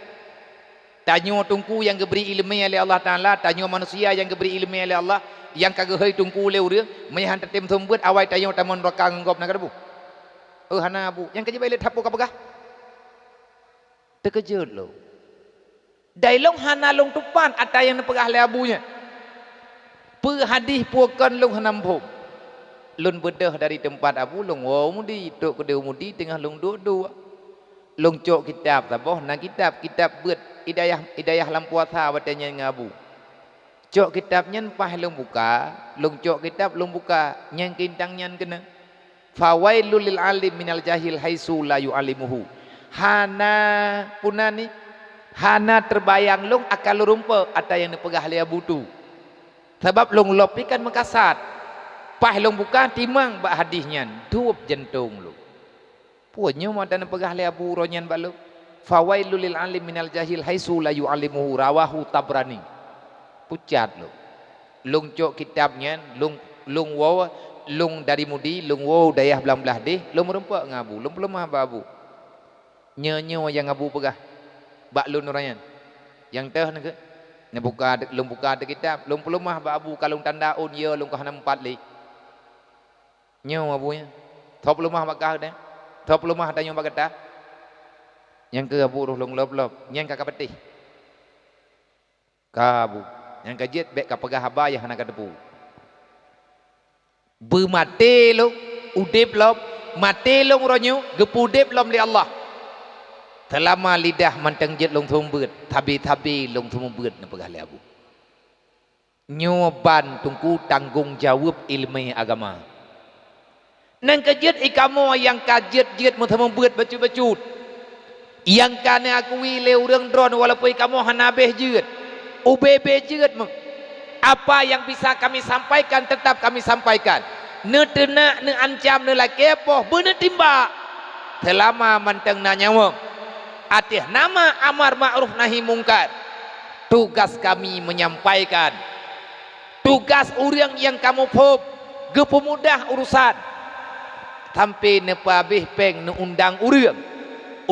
Tanyoe teungku nyang geubri iéleumé lé Allah Taala, tanyoe manusia nyang geubri iéleumé lé Allah, nyang ka geuhôi teungku lé ureuëng, meunyoe han tatem seumeubeuet awai tanyoe tamong neuraka ngon gob na ka teupeue?" "Oh, hana, Abu." "Nyang keujeuet bak ilée that peue ka peugah?" Teukeujot lôn. Dai lôn hana lôn tupat ata nyang neupeugah lé Abu nyan. Peue hadih peue kon lôn hana muphom. Lôn beudôh dari teumpat Abu, lôn woe u Mudi, trok keudeh u Mudi teungoh lôn duek-duek. Lôn cok kitab saboh, na kitab, kitab beuet hidayah, hidayah lam puasa watée nyan ngon Abu. Cok kitab nyan paih lôn buka, lôn cok kitab lôn buka, nyang keu intang nyan keunoe, "Fawailul lil alim minal jahil haitsu la yu'allimuhu." Hana puna ni, hana teubayang lôn akan lôn rumpok ata nyang neupeugah lé Abu Tu. Sabab lôn lop pih kan meukasat. Paih lôn buka timang bak hadih nyan, dueb jantong lôn. Peue nyoe mantong neupeugah lé Abu uroe nyan bak lôn, "Fawailul lil alim minal jahil haitsu la yu'allimuhu," rawahu Tabrani. Pucat lôn. Lôn cok kitab nyan, lôn, lôn woe, Lôn dari Mudi, lôn woe dayah blang blaih deh, lôn meurumpok ngon Abu, lôn peuleumah bak Abu. Nyoe-nyoe nyang Abu peugah bak lôn uroe nyan. Nyang teuh neukeu, neubuka, lôn buka ateueh kitab, lôn peuleumah bak Abu ka lôn tanda ôn, ya lôn ka hana meupat lé. Nyoe Abu nyan. Tho peuleumah bak kah deh. Tho peuleumah tanyoe bak gata. Nyang keu Abu roh lôn lop-lop, nyan ka kapatéh. Ka Abu, nyang ka jeuet bék kapeugah haba nyang hana kateupeue. Beumaté lôn, udeb lom, maté lôn uroe nyoe, geupeu-udeb lom lé Allah. Seulama lidah mantong jeuet lôn seumeubeuet, sabe-sabe lôn seumeubeuet neupeugah lé Abu. Nyoe ban Teungku tanggong jaweueb ileumèe agama. Nyang ka jeuet i kamoe nyang ka jeuet-jeuet meuseumeubeuet bacut-bacut. Nyang ka neuakui lé ureuëng droen walaupun i kamoe hana habéh jeuet, ubé-bé jeuet meuh. Apa yang bisa kami sampaikan tetap kami sampaikan. Neuteunak, neuancam, neulakée poh, beuneutimbak. Seulama mantong na nyawöng, ateueh nama amar makruf nahi mungkar, tugas kami menyampaikan. Tugas ureuëng nyang ka muphom geupeumudah urusan, sampai neupeuhabéh péng neuundang ureuëng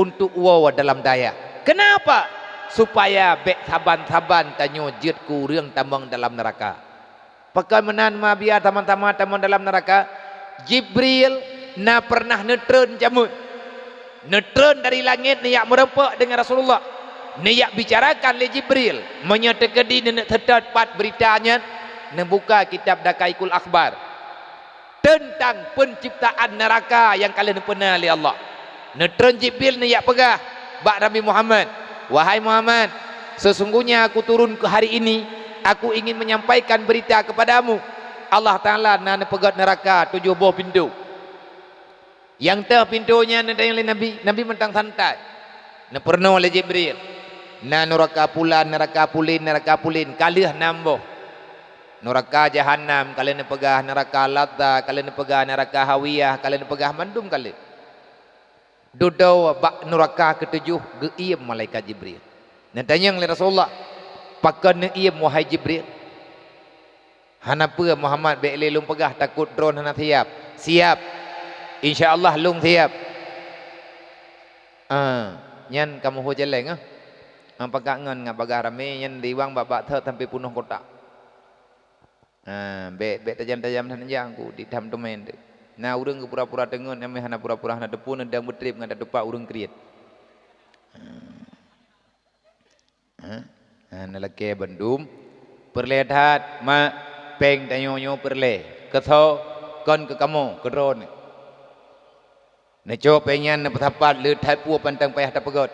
untuk woe dalam dayah. Kenapa? Supaya bék saban-saban tanyoe jeuet keu ureuëng tamong dalam neuraka. Pakon meunan ma biya sama-sama tamong dalam neuraka? Jibril na pernah neutreun jameun. Neutreun dari langét neujak meurumpok deungon Rasulullah. Neujak bicarakan lé Jibril, meunyoe teukeudi neuneuk seutôt pat beurita nyan, neubuka kitab Daqaiqul Akhbar teuntang peunciptaan neuraka nyang ka lheueh neupeuna lé Allah. Neutreun Jibril neujak peugah bak Nabi Muhammad, "Wahai Muhammad, sesungguhnya aku turun ke hari ini, aku ingin menyampaikan berita kepadamu, Allah Taala na neupeugöt neuraka tujoh boh pintoe." Nyang teuh pintoe nyan neutanyong lé Nabi, Nabi mantong santai. Neupeurunoe lé Jibril, "Na neuraka pulan, neuraka pulen, neuraka pulen, ka lheueh nam boh. Neuraka Jahannam ka lheueh neupeugah, neuraka Ladza ka lheueh neupeugah, neuraka Hawiyah ka lheueh neupeugah, mandum ka lheueh." Dudoe bak neuraka keutujoh geuiem malaikat Jibril. Neutanyong lé Rasulullah, "Pakon neuiem, wahai Jibril?" "Hana peue Muhammad, bék lé lôn peugah, takot droen hana siab." "Siab. Insya Allah lôn siab." "Ah, nyan kamoe ho jaleng ah. Nyang pakat ngon ngat bagah ramé nyan liwang bak-bak thot sampoe peunoh kotak. Ah, bék, bék tajam-tajam that neujang ku di tham teumé teuh. Na ureuëng geupura-pura teungeut, nyang meuhana pura-pura hana teupeue, neudang beutreb ngon tatupak ureuëng kriet." Ah. Ha? Ha, neulakée bandum. Peureulée that, mak, péng tanyoe nyoe peureulée. Keu soe? Kon keu kamoe, keu droeneuh. Neucok péng nyan neupeusapat le that peue pantang payah tapeugöt.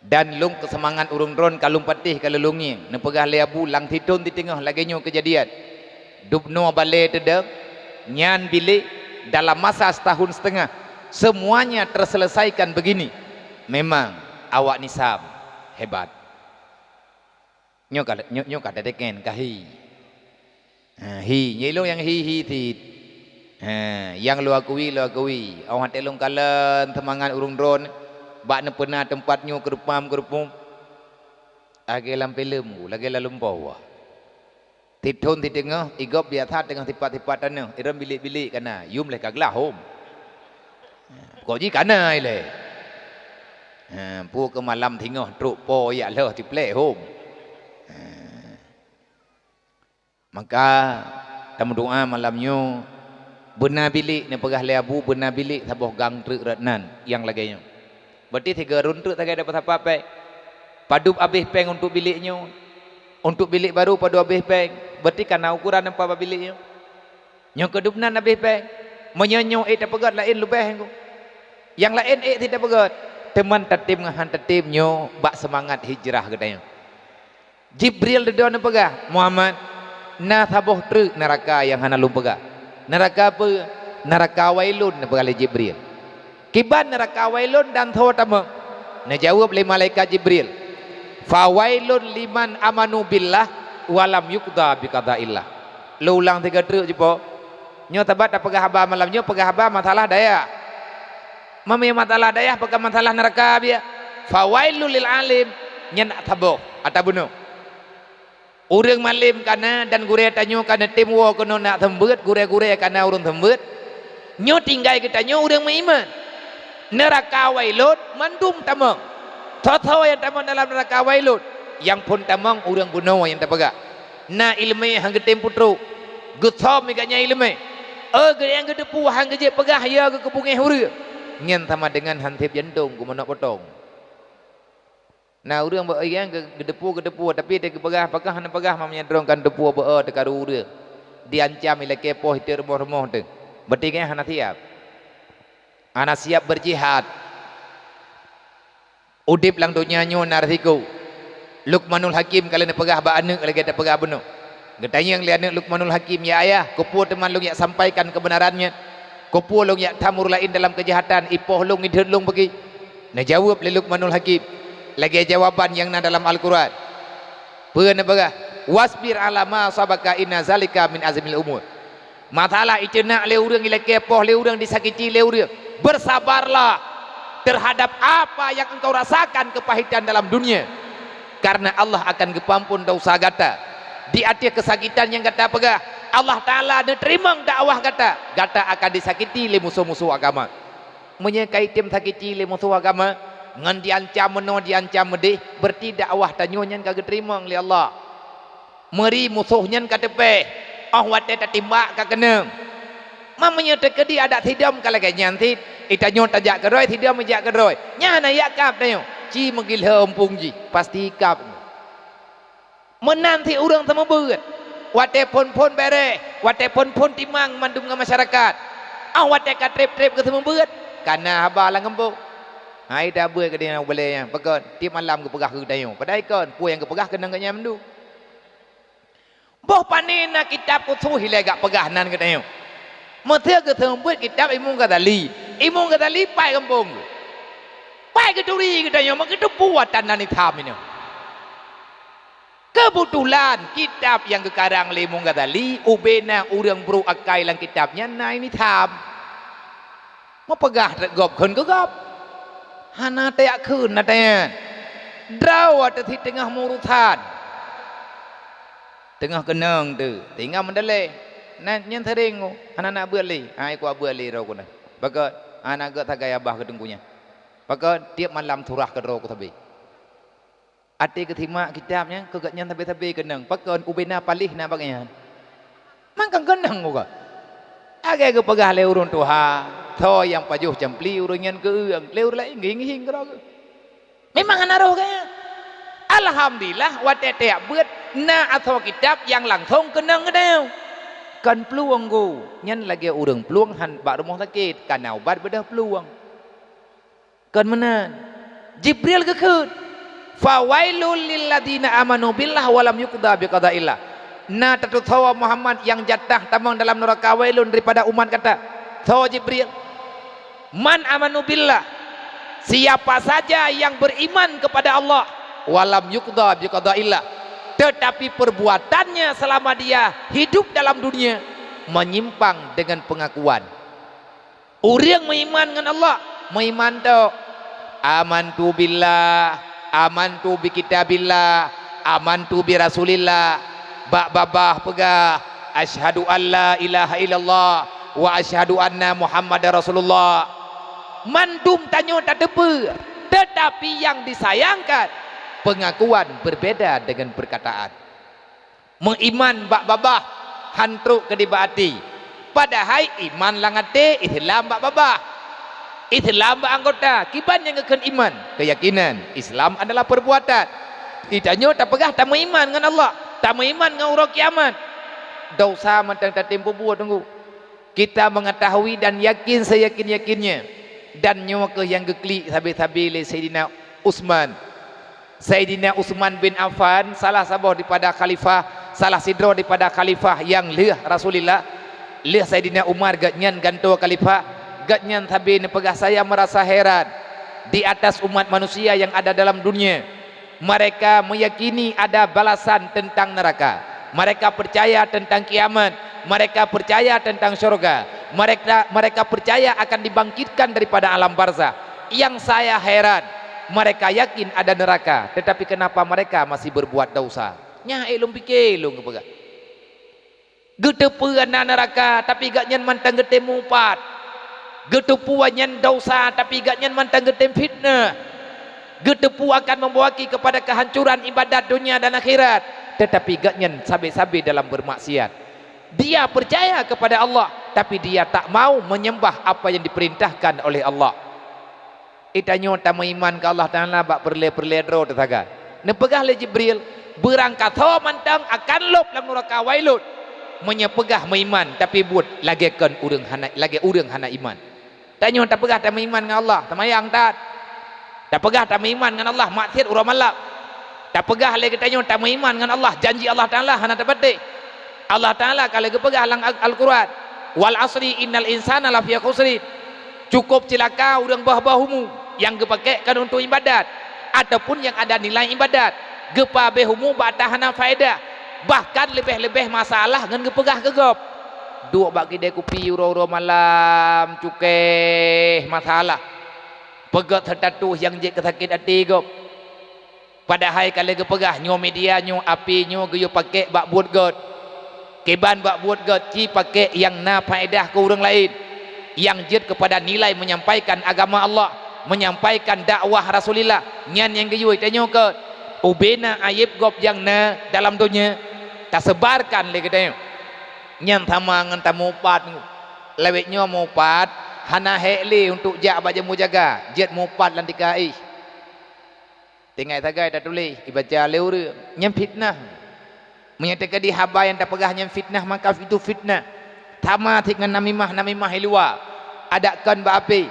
Dan lôn keu seumangat ureuëng droen ka lôn patéh ka lôn ngieng, neupeugah lé Abu lam sithon siteungoh lagée nyoe keujadian. Dubnoe balée teudong, nyan bilék dalam masa setahun setengah, semuanya terselesaikan begini. Memang awak Nisam hebat. Nyoe ka, nyoe, nyoe ka teudeungoe ka hi. Ha, hi, nyoe ilong nyang hi, hi cit. Ha, nyang lôn akui, lôn akui. Óh watée lôn kalon seumangat ureuëng droen bak neupeuna teumpat nyoe keureupam-keureupum. Lagée lam filem, lagée lam lumpoe. Sithon siteungoh, i gob biasa teungoh sipat-sipat tanoh, irem bilék-bilék kana, yum lé ka glah hom. Kok jih kana ilée. Ha, peue keu malam singoh trok po yak lheueh siplek hom. Ha. Maka tameudoa malam nyoe, beuna bilék neupeugah lé Abu, beuna bilék saboh gang treuk rot nan nyang lagée nyoe. Berarti sigoe rot treuk sagai dapat sapa péng. Padub abéh péng untuk bilék nyoe. Untuk bilék barô padub abéh péng. Berarti kana ukuran nampak bak bilék nyoe. Nyoe keudub nan abéh péng. Meunyoe nyoe ék tapeugöt laén leubeh nyoe. Nyang laén ék sit tapeugöt. Teuma tatem ngon han tatem nyoe bak seumangat hijrah geutanyoe. Jibril dudoe neupeugah, "Muhammad, na saboh treuk neuraka nyang hana lôn peugah." "Neuraka peue?" "Neuraka Wailun," neupeugah lé Jibril. "Kiban neuraka Wailun dan soe tamong?" Neujaweueb lé malaikat Jibril, "Fawailun liman amanu billah wa lam yuqda biqadaillah." Lôn ulang sigoe treuk jipo. Nyoe sabat tapeugah haba malam nyoe, peugah haba masalah dayah. Meunyoe masalah dayah, peugah masalah neuraka biya. "Fawailul lil alim," nyan saboh ata bunoe. Ureuëng malém ka na dan gurée tanyoe ka neutem woe keunoe nak seumeubeuet, gurée-gurée ka na ureuëng seumeubeuet. Nyoe tinggai geutanyoe ureuëng meuiman. Neuraka Wailun mandum tamong. Soe-soe nyang tamong dalam neuraka Wailun? Nyang phon tamong ureuëng bunoe nyang tapeugah, "Na iéleumé hán geutem peutrok, geusöm migat nyan iéleumé. Oh, geu-, nyang geuteupeue hán geujeuet peugah, ya geukeubungéh ureuëng." Nyan sama deungon han sép jantong keu manok potong. Na ureuëng bak nyang geu-, geuteupeue, geuteupeue, tapi teupeugah, pakon hana peugah, ma meunyoe droe kan teupeue beu-, teukaru ureuëng. Diancam ilakée poh, iteuek rumoh-rumoh teuh. Berarti gobnyan hana siab. Hana siab berjihad. Udeb lam donya nyoe na risiko. Luqmanul Hakim ka lheueh neupeugah bak aneuëk lagée tapeugah bunoe. Geutanyong lé aneuëk Luqmanul Hakim, "Ya ayah, keupeue teuma lôn jak sampaikan keubeunaran nyan? Keupeue lôn jak tham ureuëng laén dalam keujahatan, ipoh lôn, ideuet lôn bagi?" Neujaweueb lé Luqmanul Hakim lagée jawaban nyang na dalam Al-Quran. Peue neupeugah? "Wasbir 'ala ma asabaka, inna zalika min azmil umur." Masalah iceunak lé ureuëng, ilakée poh lé ureuëng, disakiti lé ureuëng, bersabarlah terhadap apa yang engkau rasakan kepahitan dalam dunia, karena Allah akan geupeuamphon desya gata. Di ateueh keusakitan nyang gata peugah, Allah Taala neuteurimong dakwah gata. Gata akan disakiti lé musoh-musoh agama. Meunyoe ka item sakiti lé musoh agama, ngon diancam meunoe, diancam meudeh, berarti dakwah tanyoe nyan ka geuteurimong lé Allah. Meuri musoh nyan ka teupéh, óh watée tatimbak ka keunong. Ma meunyoe teukeudi adat sidom ka lagée nyan cit, itanyoe tajak keudroe, sidom ijak keudroe, nyan hana jak kab tanyoe. Ci meugilhom phon jih, pasti kab. Meunan cit ureuëng seumeubeuet, watée phon-phon béréh, watée phon-phon timang mandum ngon masyarakat. Óh watée ka treb-treb geuseumeubeuet, ka na haba lam geumbong. Hai tabeuet keudeh nyang ubelée nyan, pakon tieb malam geupeugah keu geutanyoe, padahai kon peue nyang geupeugah keunong geuhnyan mandum. Boh pané na kitab khusos ilée jak peugah nan geutanyoe. Meuseu geuseumeubeuet kitab Imam Ghazali. Imam Ghazali pai geumbong geuh. Pai geuturi geutanyoe, meugeuteupeue atan nan itam inoe. Keubeutulan kitab nyang geukarang lé Imam Ghazali, ubena ureuëng brok akai lam kitab nyan na itam. Meupeugah teuk gob kheun keu gob. Hana tajak kheun na tanyan. Droe teuh cit teungoh meuurusan. Teungoh keunong teuh, tinggai meudalée. Na nyan seuréng, hana na beuet lé. Hai kuat beuet lé droe keunan. Pakon hana gét sagai abah keu teungku nyan. Pakon tieb malam surah keudroe keu sabe. Até geusimak kitab nyan, keu gobnyan sabe-sabe keunong. Pakon ubena paléh na bak nyan. Mangkang keunong uroe. Lagée geupeugah lé ureuëng tuha, soe nyang pajoh campli ureuëng nyan keu-ueng, lé ureuëng laén geuhing-hing keudroe geuh. Memang hana roh geuh. Alhamdulillah, watée tajak beuet na asoe kitab nyang langsong keunong geutanyoe. Kon plueng geuh, nyan lagée ureuëng plueng han bak rumoh sakét, ka na ubat beudôh plueng. Kon meunan. Jibril geukheun, "Fawailul lilladzina amanu billah wa lam yuqda biqadaillah." Na tateusoe Muhammad nyang jatah tamong dalam neuraka wailun daripada umat gata. Soe Jibril? "Man amanu billah." Siapa saja yang beriman kepada Allah, wa lam yuqda biqadaillah, tetapi perbuatannya selama dia hidup dalam dunia menyimpang dengan pengakuan. Ureuëng meuiman ngon Allah, meuiman tok. "Amantu billah, amantu bi kitabillah, amantu bi rasulillah." Bak babah peugah, "Asyhadu an la ilaha illallah wa asyhadu anna Muhammadar Rasulullah." Mandum tanyoe tateupeue, tetapi yang disayangkan, pengakuan berbeda dengan perkataan. Meuiman bak babah, han trok keu di bak até. Padahai iman lam até, Islam bak babah. Islam bak anggota, kiban nyang geukheun iman? Keuyakinan. Islam adalah perbuatan. Geutanyoe tapeugah tameuiman ngon Allah, tameuiman ngon uroe kiamat. Desya mantong tatem peubuet teungku. Kita mengetahui dan yakin seyakin-yakinnya, dan nyoe kheueh nyang geuklik sabe-sabe lé Saidina Utsman. Saidina Utsman bin Affan, salah saboh daripada khalifah, salah sidroe daripada khalifah nyang lheueh Rasulullah, lheueh Saidina Umar gobnyan gantoe khalifah, gobnyan sabe neupeugah, "Saya merasa heran di atas umat manusia yang ada dalam dunia." Mereka meyakini ada balasan tentang neraka. Mereka percaya tentang kiamat. Mereka percaya tentang syurga. Mereka, mereka percaya akan dibangkitkan daripada alam barzah. Yang saya heran, mereka yakin ada neraka, tetapi kenapa mereka masih berbuat dosa? Nyan ék lôn pike lôn geupeugah. Geuteupeue na neuraka, tapi gobnyan mantong geutem mupat. Geuteupeue nyan desya, tapi gobnyan mantong geutem fitnah. Geuteupeue akan membawa ki kepada kehancuran ibadat dunia dan akhirat, tetapi gobnyan sabe-sabe dalam bermaksiat. Dia percaya kepada Allah, tapi dia tak mau menyembah apa yang diperintahkan oleh Allah. Geutanyoe tameuiman keu Allah Taala bak peureulée-peureulée droe teusaga. Neupeugah lé Jibril, "Beurangkasoe mantong akan lôb lam nuraka Wailun, meunyoe peugah meuiman tapi buet lagée kon ureuëng hana, lagée ureuëng hana iman." Tanyoe tapeugah tameuiman ngon Allah, teumayang that. Tapeugah tameuiman ngon Allah, maksiat uroe malam. Tapeugah lé geutanyoe tameuiman ngon Allah, janji Allah Taala hana tapatéh. Allah Taala ka lheueh geupeugah lam Al-, Al-Quran, "Wal asri innal insana lafi khusrin." Cukup cilaka ureuëng boh-boh umu nyang geupakekkan untuk ibadat ataupun nyang ada nilai ibadat, geupahabéh umu bak hana faedah, bahkan leubeh-leubeh masalah ngon geupeugah keu gob. Duek bak kidée kupi uroe-uroe malam, cukéh masalah. Peugét status nyang jeuet keu sakét até gob. Padahai ka lheueh geupeugah, nyoe media nyoe, api nyoe geuyue pakek bak buet gét. Kiban bak buet gét, ci pakek nyang na faedah keu ureuëng laén, nyang jeuet keupada nilai menyampaikan agama Allah, menyampaikan dakwah Rasulillah. Nyan nyang geuyue tanyoe keu ubena aéb gob nyang na dalam donya, taseubarkan lé geutanyoe. Nyan sama ngon tamupat. Lawét nyoe mupat, hana hék lé untuk jak bak jambu jaga, jeuet mupat lam tika ih. Tinggai sagai tatuléh, ibaca lé ureuëng, nyan fitnah. Meunyoe teukeudi haba nyang tapeugah nyan fitnah, maka itu fitnah. Sama cit ngon namimah-namimah i luwa, adak kon bak api.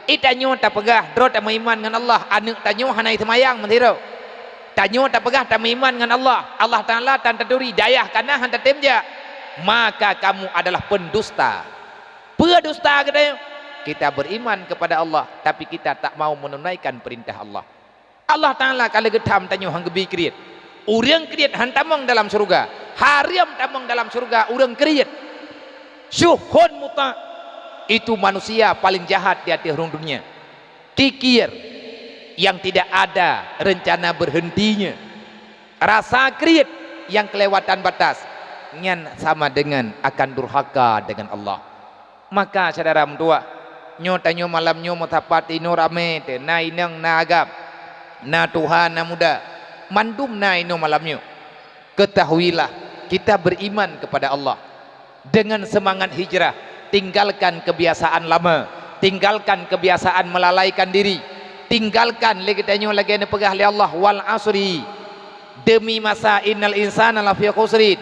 Geutanyoe tapeugah droe tameuiman ngon Allah, aneuëk tanyoe hana jiseumayang meusidroe. Tanyoe tapeugah tameuiman ngon Allah, Allah Taala tan taturi, dayah kana han tatem jak, maka kamu adalah pendusta. Peue dusta geutanyoe? Kita beriman kepada Allah, tapi kita tak mau menunaikan perintah Allah. Allah Taala ka lheueh geutham tanyoe han geubi kriet. Ureuëng kriet han tamong dalam syeuruga. Hareuem tamong dalam syeuruga ureuëng kriet. Syuhun muta, itu manusia paling jahat di ateueh rhueng dunia. Kikir yang tidak ada rencana berhentinya. Rasa kriet yang kelewatan batas, nyan sama dengan akan durhaka dengan Allah. Maka syedara meutuwah, nyoe tanyoe malam nyoe meusapat inoe ramé teuh, na inong, na agam, na tuha, na muda, mandum na inoe malam nyoe. Ketahuilah, kita beriman kepada Allah. Dengan semangat hijrah, tinggalkan kebiasaan lama, tinggalkan kebiasaan melalaikan diri, tinggalkan lé geutanyoe lagée neupeugah lé Allah, "Wal asri." Demi masa, "Innal insana lafi khusrin."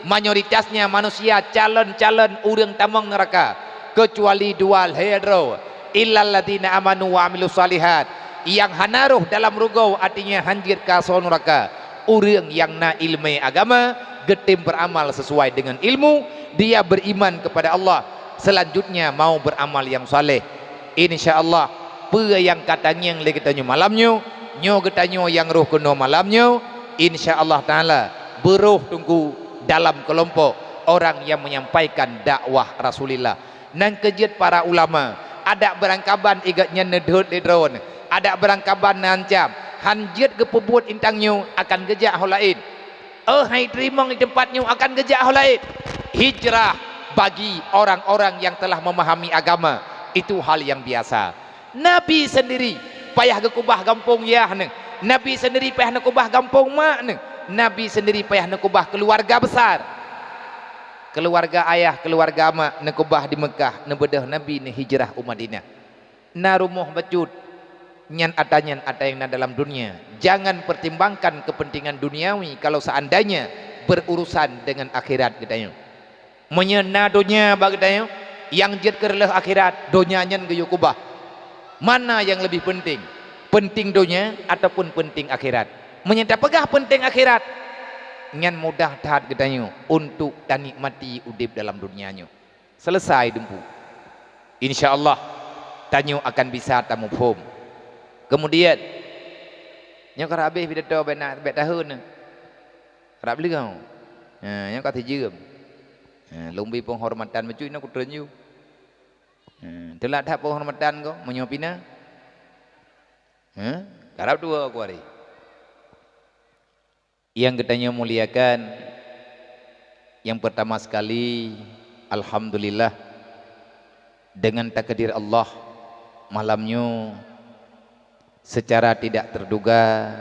Mayoritasnya manusia calon-calon ureuëng tamong neuraka, keucuali dua lhée droe, "Illal ladzina amanu wa amilus shalihat." Nyang hana rhoh dalam rugoe, artinya han jeuet keu asoe neuraka. Ureuëng nyang na iéleumé agama, geutem beuramal sesuai dengan ilmu, dia beriman kepada Allah, selanjutnya mau beramal yang saleh. Insya Allah, peue nyang ka tangieng lé geutanyoe malam nyoe, nyoe geutanyoe nyang rhoh keunoe malam nyoe, insya Allah Taala beurhoh teungku dalam keulompok orang nyang menyampaikan dakwah Rasulillah. Nan keujeuet para ulama, adak beurangkaban igat nyan neudhôt lé droe, adak beurangkaban neuancam, han jeuet geupeubuet intan nyoe akan geujak ho laén. Oh hai teurimong di teumpat nyoe akan geujak ho laén. Hijrah bagi orang-orang yang telah memahami agama, itu hal yang biasa. Nabi sendiri payah geukubah gampông yah neuh. Nabi sendiri payah neukubah gampông mak neuh. Nabi sendiri payah neukubah keuluwarga besar. Keuluwarga ayah, keuluwarga mak neukubah di Meukah, neubeudôh Nabi neuhijrah u Madinah. Na rumoh bacut, nyan ata nyan ata nyang na dalam dunia. Jangan pertimbangkan kepentingan duniawi kalau seandainya berurusan dengan akhirat geutanyoe. Meunyoe na donya bak geutanyoe, nyang jeuet keu reuloh akhirat, donya nyan geuyue kubah. Mana nyang leubeh peunteng? Peunteng donya ataupun peunteng akhirat? Meunyoe tapeugah peunteng akhirat, nyan mudah that geutanyoe untuk tanikmati udeb dalam donya nyoe. Seuleusai dumpu. Insya Allah, tanyoe akan bisa tamuphom. Kemudian, nyoe ka habéh pidato bèk na, bèk tahun. Rab leueng. Ha, nyang ka sijeuem. Ha, lôn bri peunghormatan bacut inoe kutreun yue. Ha, teulat that peunghormatan ko, meunyoe pih na. Ha, karab dua ku hari. Nyang geutanyoe muliakan, nyang peurtama sekali, alhamdulillah, deungon takdir Allah, malam nyoe seucara tidak terduga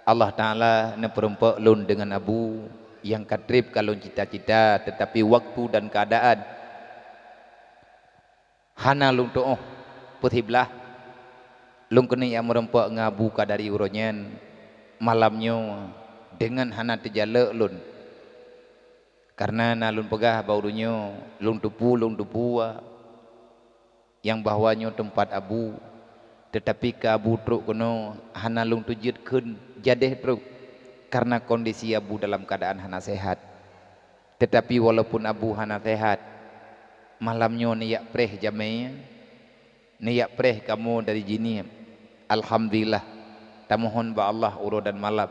Allah Taala neupeureumpok lôn deungon Abu nyang ka treb ka lôn cita-cita, teutapi waktu dan keuadaan hana lôn tu'oh peusiblah, lôn keuneuk jak meureumpok ngon Abu ka dari uroe nyan. Malam nyoe deungon hana teujalok lôn, kareuna na lôn peugah bak ureuëng nyoe, lôn teupeue, lôn teupeue nyang bahwa nyoe teumpat Abu, teutapi keu Abu trok keunoe hana lôn teujeuet kheun jadeh trok, kareuna kondisi Abu dalam keuadaan hana sehat. Teutapi walaupun Abu hana sehat, malam nyoe neujak preh jamé, neujak preh kamoe dari jinéh. Alhamdulillah, tamohon bak Allah uroe dan malam,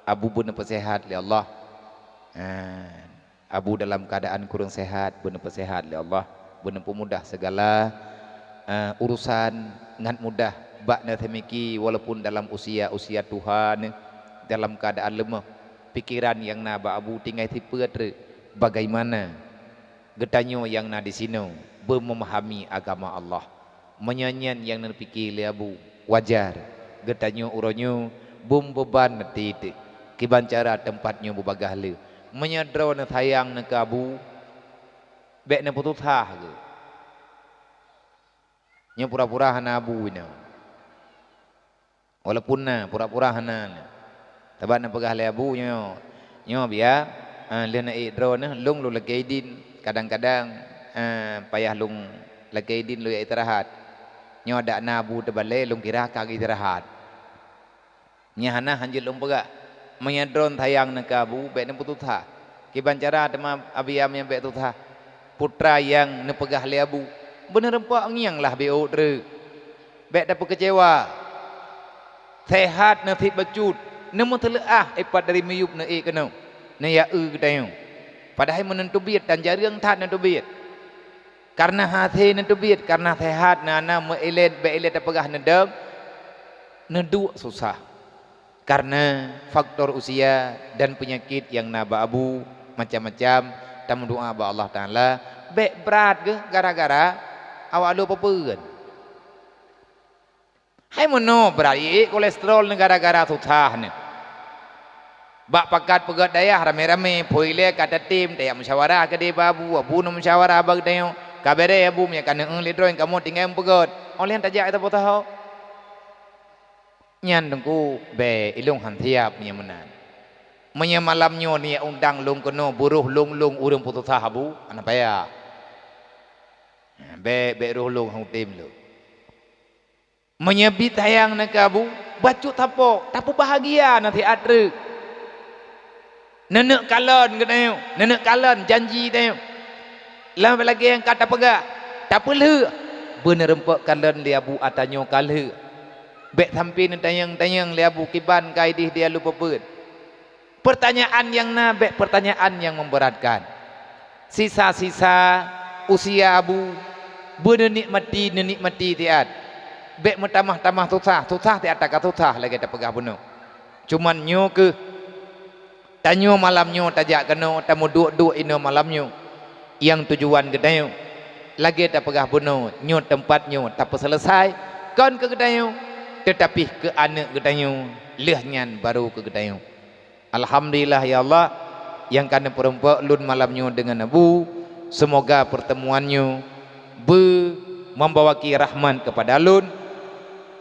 Abu beuneupeuseuhat lé Allah. Abu dalam keuadaan kureueng seuhat, beuneupeuseuhat lé Allah, beuneupeumudah segala, eh, urusan ngon mudah bak na seumiki, walaupun dalam usia-usia tuha neuh, dalam keuadaan leumoh. Pikeran nyang na bak Abu tinggai sipeue treuk, bagaimana geutanyoe nyang na disinoe beumeuhami agama Allah. Meunyoe nyan nyang neupike lé Abu, wajar geutanyoe uroe nyoe beumeubeban tieb-tieb kiban cara teumpat nyoe beubagaih le. Meunyoe droeneuh sayang neuh keu Abu, bék neupeususah geuh. Nyoe pura-pura hana Abu inoe. Walaupun na, pura-pura hana na. Sabab neupeugah lé Abu nyoe, nyoe biya, eh, lheueh neuék droeneuh, lôn lôn lakée idin. Kadang-kadang, eh, payah lôn lakée idin lôn jak istirahat. Nyoe dak na Abu teubalée, lôn kira ka istirahat. Nyan hana hanjeuet lôn peugah. Meunyoe droeneuh sayang neuh keu Abu, bék neupeususah. Kiban cara teuma Abiya meunyoe bék susah? Putra nyang neupeugah lé Abu, beuneureumpak ngieng lah biôh treuk. Bék tapeukeucewa. Seuhat neuh sit bacut, neumeuseuleukah ipat dari miyueb neuék keunoe, neujak eu geutanyoe. Padahai meunan teubiet tan jareueng that neuteubiet. Kareuna hasé neuteubiet, kareuna seuhat neuh hana meuilet, bék ilet tapeugah neudong, neuduek susah. Kareuna faktor usia dan peunyakét nyang na bak Abu macam-macam, tameudoá bak Allah Taala, bék brat geuh gara-gara awak lôn peupeuet. Hai meunoe brat iék kolesterol neuh gara-gara susah neuh. Bak pakat peugét dayah ramé-ramé, phôi ilée ka tatem, tajak musyawarah keudeh bak Abu, Abu neumusyawarah bak geutanyoe, ka beureh Abu meunyoe ka neueu lé droe kamoe tinggai meupeugét, óh lheueh nyan tajak tapoh saho. Nyan Teungku, bék, ilôn han siab meunyoe meunan. Meunyoe malam nyoe neujak undang lôn keunoe, beuroh lôn-lôn ureuëng peususah Abu, hana payah. Bék, bék roh lôn han kutem lôn. Meunyoe bi sayang neuh keu Abu, bacut sapo, tapeubahgia na siat treuk. Neuneuk kalon geutanyoe, neuneuk kalon janji tanyoe. Lam lagée nyang ka tapeugah, tapeulheueh, beuneureumpak kalon lé Abu ata nyoe ka lheueh. Bék sampoe neutanyong-tanyong lé Abu kiban ka ideh di alu peupeuet. Peurtanyaan nyang na bék peurtanyaan nyang meubeuratkan. Sisa-sisa usia Abu beuneunikmati, neunikmati siat. Bék meutamah-tamah susah, susah siat ka susah lagée tapeugah bunoe. Cuman nyoe kheueh, tanyoe malam nyoe tajak keunoe, tameuduek-duek inoe malam nyoe. Nyang tujuan geutanyoe, lagée tapeugah bunoe, nyoe teumpat nyoe tapeuseuleusai kon keu geutanyoe, teutapi keu aneuëk geutanyoe, lheueh nyan barô keu geutanyoe. Alhamdulillah ya Allah, nyang ka neupeurumpok lôn malam nyoe deungon Abu. Seumoga peurteumuan nyoe beu membawaki rahmat keupada lôn,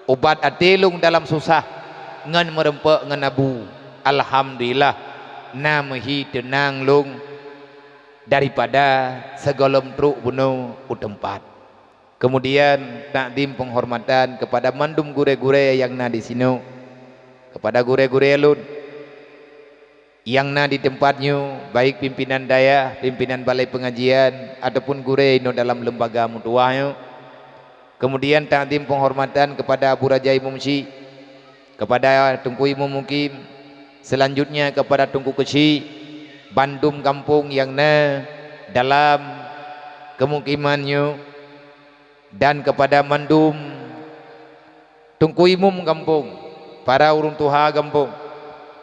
ubat até lôn dalam susah ngon meurumpok ngon Abu. Alhamdulillah, na meuhi teunang lôn daripada sigohlom trok bunoe u teumpat. Keumudian, takzim peunghormatan keupada mandum gurée-gurée nyang na disinoe, keupada gurée-gurée lôn nyang na di teumpat nyoe, baik pimpinan dayah, pimpinan balai peungajian, ataupun gurée inoe dalam leumbaga meutuwah nyoe. Keumudian, takzim peunghormatan keupada Abu Raja Imum Syik, keupada Teungku Imum Mukim, seulanjutnya keupada Teungku Keuchik, bandum gampông nyang na dalam keumukiman nyoe, dan keupada mandum Teungku Imum gampông, para ureuëng tuha gampông,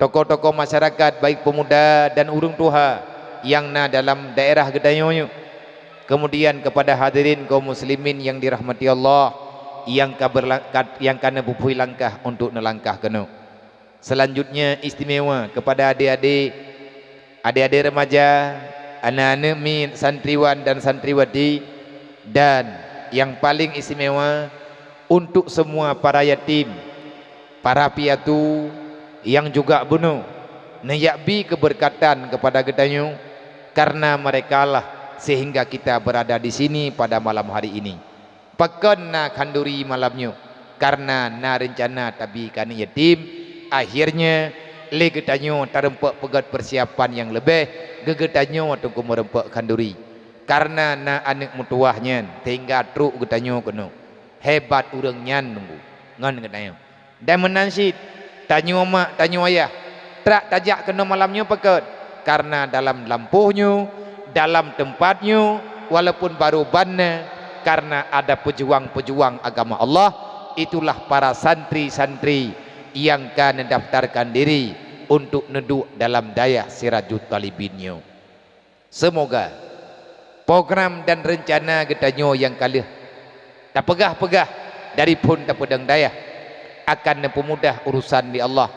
tokoh-tokoh masyarakat, baik pemuda dan ureuëng tuha nyang na dalam daerah geutanyoe nyoe. Kemudian kepada hadirin kaum muslimin yang dirahmati Allah, yang ka berlangkat, yang ka neupupui langkah untuk neulangkah keunoe. Selanjutnya istimewa kepada adik-adik, adik-adik remaja, aneuk-aneuk miet, santriwan dan santriwati, dan yang paling istimewa untuk semua para yatim, para piatu yang juga bunoe, neujak bi keberkatan kepada geutanyoe, karena merekalah sehingga kita berada di sini pada malam hari ini. Pakon na khanduri malam nyoe? Karena na reuncana tabi keu aneuk yatim, akhirnya lé geutanyoe tareumpok peugét persiapan nyang leubeh keu geutanyoe teungku meureumpok khanduri. Karena na aneuk meutuwah nyan sehingga trok geutanyoe keunoe. Hebat ureuëng nyan teungku ngon geutanyoe. Dan meunan cit, tanyoe mak, tanyoe ayah, trak tajak keunoe malam nyoe pakon? Karena dalam lampôh nyoe, dalam teumpat nyoe, walaupun barô ban na, karena ada pejuang-pejuang agama Allah, itulah para santri-santri nyang ka neudaftarkan diri untuk neuduek dalam dayah Sirajut Talibin nyoe. Seumoga program dan reuncana geutanyoe nyang ka lheueh tapeugah-peugah dari phon tapeudong dayah akan neupeumudah urusan lé Allah,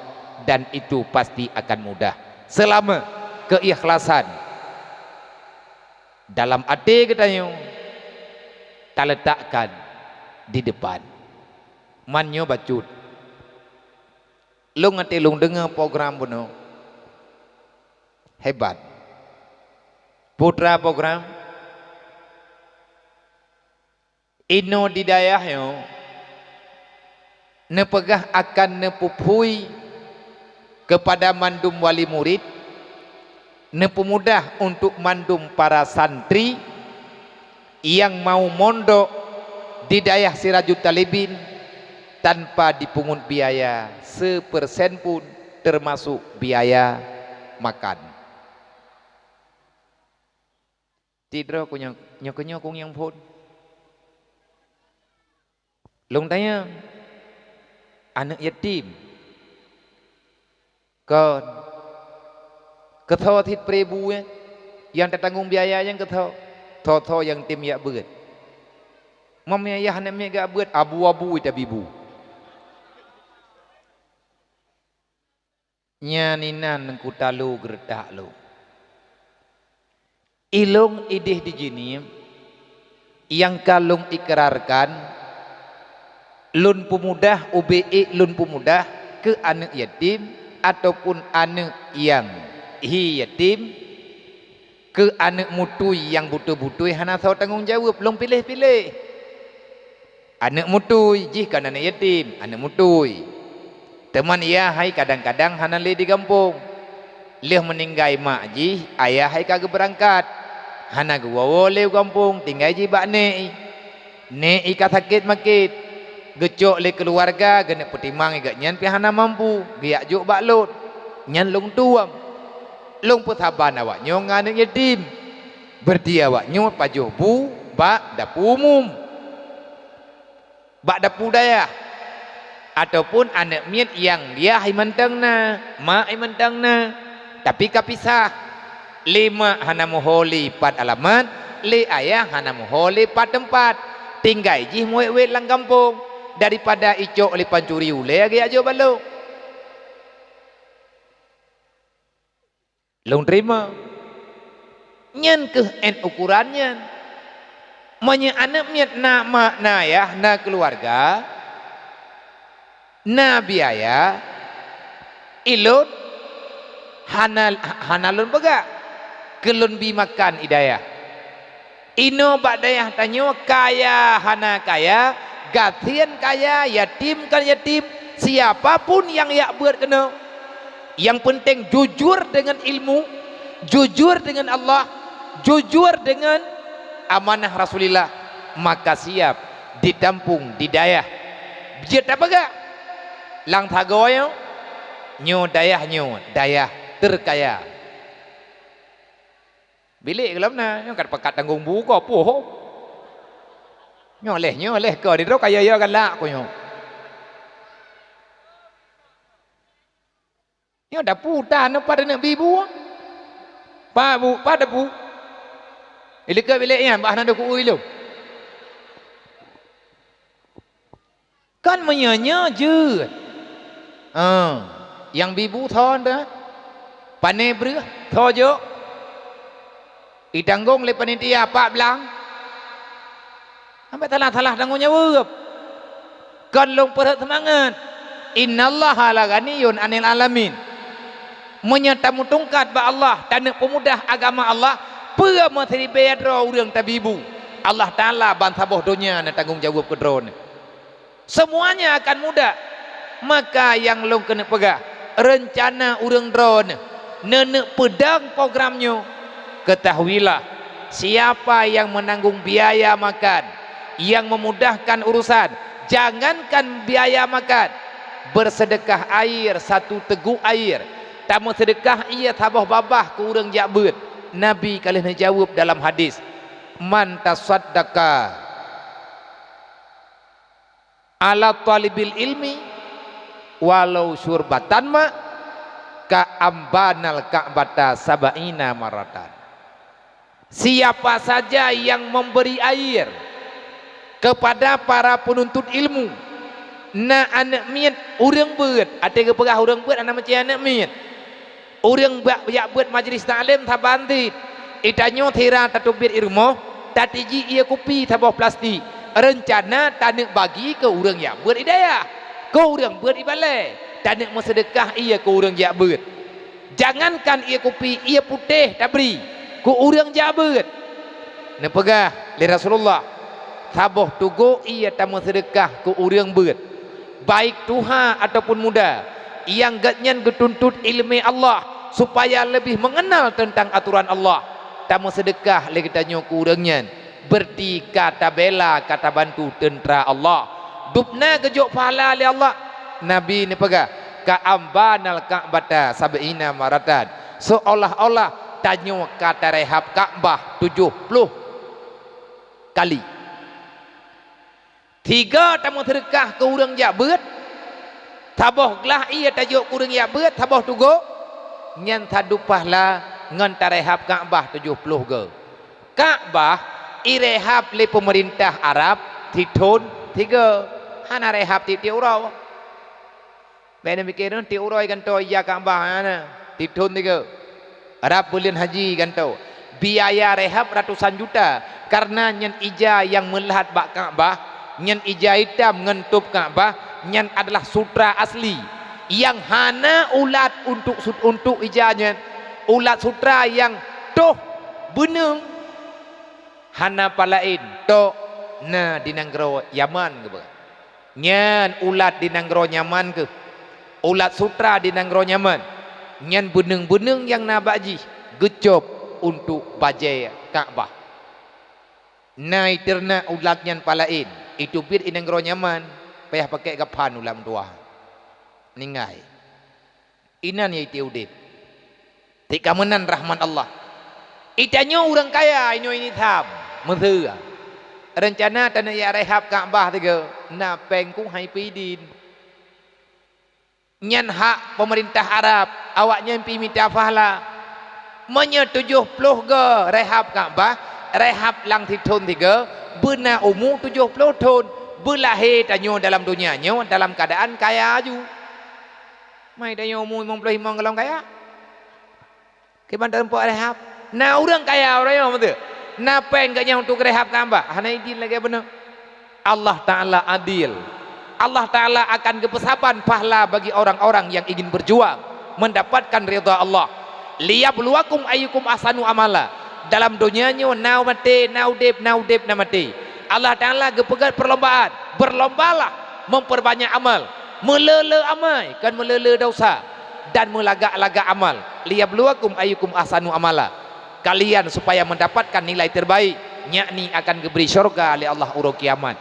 dan itu pasti akan mudah seulama keuikhlasan dalam até geutanyoe taletakkan di depan. Man nyoe bacut. Lôn até lôn deungoe program bunoe. Hebat. Putra program, inoe di dayah nyoe neupeugah akan neupupui keupada mandum wali murit, neupeumudah untuk mandum para santri nyang mau mondok di dayah Sirajut Talibin tanpa dipungut biaya sepersen pun, termasuk biaya makan. Sidroe ku nyoe, nyoe keuh nyoe ku nyang phon. Lôn tanyong, aneuk yatim. Kon. Keutho cit peureubu, eh, nyang tatanggong biaya nyan keutho. Tho-tho nyang tem jak beuet. Meunyoe ayah aneuk miet jak beuet, abu-abu tabi bu. Nyan inan kuta lôn geureutak lôn. Ilôn ideh di jihnyan nyang ka lôn ikrarkan, lôn peumudah ubé ék lôn peumudah keu aneuk yatim ataupun aneuk nyang hi yatim, keu aneuk mutui nyang beutôi-beutôi hana soe tanggong jaweueb, lôn piléh-piléh. Aneuk mutui jih kon aneuk yatim, aneuk mutui. Teuma ayah hai kadang-kadang hana lé di gampông. Lheueh meuninggai mak jih, ayah hai ka geubeurangkat. Hana geuwoe-woe lé u gampông, tinggai jih bak nék i. Nék i ka sakét makét. Geucok lé keuluwarga, geuneuk peutimang i gobnyan pih hana mampu, geujak jok bak lôn. Nyan lôn tuwöm. Lôn peusaban awaknyoe ngon aneuk yatim. Beureuti awaknyoe pajoh bu bak dapu umum. Bak dapu dayah, ataupun aneuk miet nyang yah i mantong na, mak i mantong na, tapi ka pisah. Lé mak hana meuho lé pat alamat, lé ayah hana meuho lé pat teumpat. Tinggai jih meuwét-wét lam gampông, daripada icok lé pancuri ulée geujak jok bak lôn. Lôn teurimong. Nyan keuh ét ukoran nyan. Meunyoe aneuk miet na mak, na ayah, na keuluwarga, na biaya, ilôn hana, hana lôn peugah keu lôn bi makan i dayah. Inoe bak dayah tanyoe kaya hana kaya, gasien kaya, yatim kon yatim, siapa pun nyang jak beuet keunoe, nyang peunteng jujur deungon ilmu, jujur deungon Allah, jujur deungon amanah Rasulillah, maka siap ditampung di dayah. Jeuet tapeugah, lam sagoe nyoe, nyoe dayah nyoe, dayah teukaya. Bilék gohlom na, nyoe ka pakat tanggong bu ko, poh. Nyoe leh, nyoe leh ko, di droe kaya-ya galak ku nyoe. Nyoe dapu tan, pat aneuk bibu. Pat bu, pat dapu. Ilikeue bilék nyan, bah na deuh kuui lom. Kan meunyoe nyoe jeuet. Ah, nyang bibu thon dah. Pané breuh, tho jok. Itanggong lé panitia pat blang. Sampai salah-salah tanggong jaweueb. Kon lôn peurhot seumangat. Innallaha la ghaniyyun 'anil 'alamin. Meunyoe tameutungkat bak Allah, taneuk peumudah agama Allah, peue meuseuribée droe ureuëng tabibu? Allah Taala ban saboh donya na tanggong jaweueb keu droeneuh. Semuanya akan mudah. Maka nyang lôn keuneuk peugah, reuncana ureuëng droeneuh neuneuk peudong program nyoe. Ketahuilah, siapa yang menanggung biaya makan, yang memudahkan urusan, jangankan biaya makan, bersedekah air satu teguk air, tameusedekah ié saboh babah keu ureuëng jak beuet. Nabi ka lheueh neujaweueb dalam hadis, "Man tasaddaqa ala thalibil ilmi walau syurbatan ma, ka ambanal Ka'bata sab'ina maratan." Siapa saja yang memberi air kepada para penuntut ilmu, na aneuk miet ureuëng beuet, até geupeugah ureuëng beuet hana meucé aneuk miet. Ureuëng bak jak beuet majlis taklim saban cit, itanyoe sira tateubiet i rumoh, tatiji ié kupi saboh plastik, reuncana taneuk bagi keu ureuëng jak beuet i dayah, keu ureuëng beuet i balée, taneuk meuseudeukah ié keu ureuëng jak beuet. Jangankan ié kupi, ié putéh tabri keu ureuëng jak beuet. Neupeugah lé Rasulullah, saboh tugok ié tameuseudeukah keu ureuëng beuet, baik tuha ataupun muda, nyang geuhnyan geutuntot iéleumé Allah supaya leubeh meungeunal teuntang atoran Allah, tameuseudeukah lé geutanyoe keu ureuëng nyan, beureuti ka tabela, ka tabantu teuntra Allah. Dubna geujok pahala lé Allah. Nabi neupeugah, "Ka ambanal Ka'bata sab'ina maratan." Seuolah-olah tanyoe ka tarehab Ka'bah tujoh ploh kali. Tiga tameuseudeukah keu ureuëng jak beuet, saboh glah ié tajok keu ureuëng jak beuet, saboh tugok, nyan sadup pahala ngon tarehab Ka'bah tujoh ploh goe. Ka'bah irehab lé peumeurintah Arab sithon sigoe, hana rehab tieb-tieb uroe. Bék neupike nyoe tieb uroe gantoe ija Ka'bah, hana, sithon sigoe. Rab buleuen haji gantoe. Biaya rehab ratusan juta, kareuna nyan ija nyang meulahat bak Ka'bah, nyan ija itam ngon tôb Ka'bah, nyan adalah sutra asli nyang hana ulat untuk sut-, untuk ija nyan. Ulat sutra nyang toh beuneueng, hana pat laén, tok na di nanggroe Yaman geuba. Nyan ulat di nanggroe Yaman kheueh. Ulat sutra di nanggroe Yaman. Nyan beuneueng-beuneueng nyang na bak jih geucôb untuk bajée Ka'bah. Na iteunak ulat nyan pat laén, iteubiet i nanggroe Yaman, payah pakék gaphan ulat meutuwah. Ninggai. Inan nyang ite udeb. Tieb ka meunan rahmat Allah. Itanyoe ureuëng kaya inoe ini tham, meuseu. Reuncana taneuk jak rehab Ka'bah sigoe, na péng keuh han ipeudin. Nyan hak peumeurintah Arab, awaknyan pih mita pahala. Meunyoe tujoh ploh goe rehab Ka'bah, rehab lam sithon sigoe, beuna umu tujoh ploh thon, beulahé tanyoe dalam donya nyoe dalam keuadaan kaya aju. Mai tanyoe umu limong ploh limong gohlom kaya. Kiban tarumpok rehab. Na ureuëng kaya uroe nyoe beutôi. Na péng geuh nyan untuk rehab Ka'bah. Hana idin lagée beuneueh. Allah Ta'ala adil. Allah Ta'ala akan geupeusaban pahala bagi orang-orang yang ingin berjuang mendapatkan ridha Allah. "Liyabluwakum ayyukum ahsanu amala." Dalam donya nyoe na maté, na udeb, na udeb, na maté. Allah Ta'ala geupeugét perlombaan. Berlombalah memperbanyak amal. Meuleu-leu amai, kon meuleu-leu desya, dan meulagak-lagak amal. "Liyabluwakum ayyukum ahsanu amala." Kalian supaya mendapatkan nilai terbaik, yakni akan geubri syurga lé Allah uroe kiamat.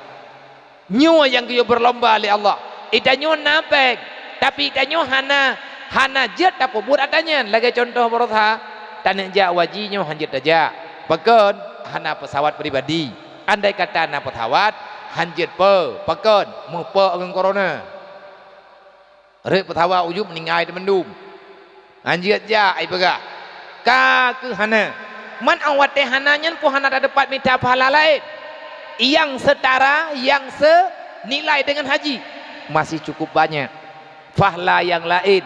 Nyoe nyang geuyue berlomba lé Allah. Itanyoe na péng, tapi itanyoe hana, hana jeuet tapeubuet atra nyan. Lagée cuntoh baroesa, taneuk jak haji nyoe han jeuet tajak. Pakon? Hana pesawat pribadi. Andai kata na pesawat, han jeuet peue. Pakon? Meupok ngon corona. Rhot pesawat ujob meuninggai teumandum. Hanjeuet jak ipeugah, ka keuh hana. Man 'oh watée hana nyan pun hana tateupat mita pahala laén nyang seutara, nyang seunilai deungon haji. Masih cukup banyak pahala nyang laén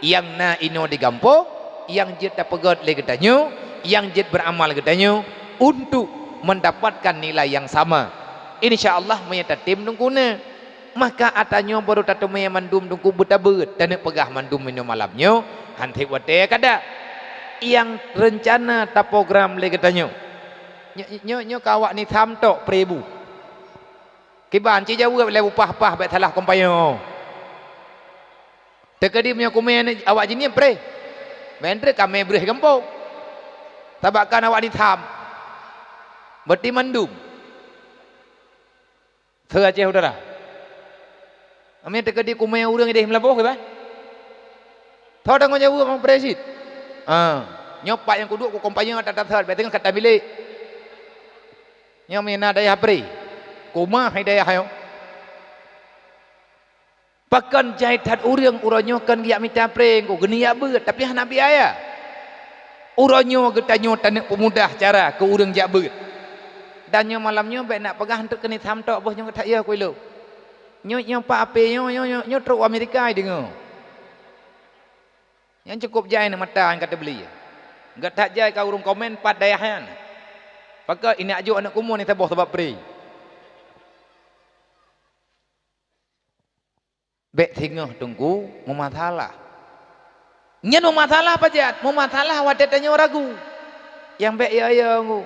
nyang na inoe di gampông, nyang jeuet tapeugét lé geutanyoe, nyang jeuet beuramal geutanyoe untuk mendapatkan nilai nyang sama. Insya Allah, meunyoe tatem Teungku na. Maka ata nyoe barô tateumé mandum Teungku beutabeuet, taneuk peugah mandum inoe malam nyoe, han treb watée kada. Nyang reuncana taprogram lé geutanyoe. Nyoe, nyoe, nyoe ka awak nitham tok pré bu. Kiban ci jaweueb lé bupah-pah bék salah kompanye. Teukeudi meunyoe kumé awak jinie pré. Bék treb kamé breueh gampông. Sabab kan awak nitham. Berarti mandum. Seuaceh udara. Amé teukeudi kumé ureuëng ideh meulaboh kiban. Tho tanggong jaweueb mang pré cit. Ah, nyoe pat nyang kuduek ku kompanye ata that, bék teungoh kata milék. Nyoe mina dayah pré. Kumah dayah nyoe. Pakon jai that ureuëng uroe nyoe kon geujak mita pré, geunijak beuet, tapi hana biaya. Uroe nyoe geutanyoe taneuk peumudah cara keu ureuëng jak beuet. Dan nyoe malam nyoe bék nak peugah eunteuk keuneuk samtok boh nyoe that yah kuilô. Nyoe, nyoe pak apé nyoe, nyoe, nyoe, nyoe trok u Amerika deungoe. Nyang cukup jai neumata nyang ka teubeli. Gata jai ka ureuëng komen pat dayah nyan. Pakon inak jok aneuk kumun ni saboh sabab pré. Bék singoh Teungku meumasalah. Nyan meumasalah pajan? Meumasalah watée tanyoe ragu. Nyang bék yo-yo ngu.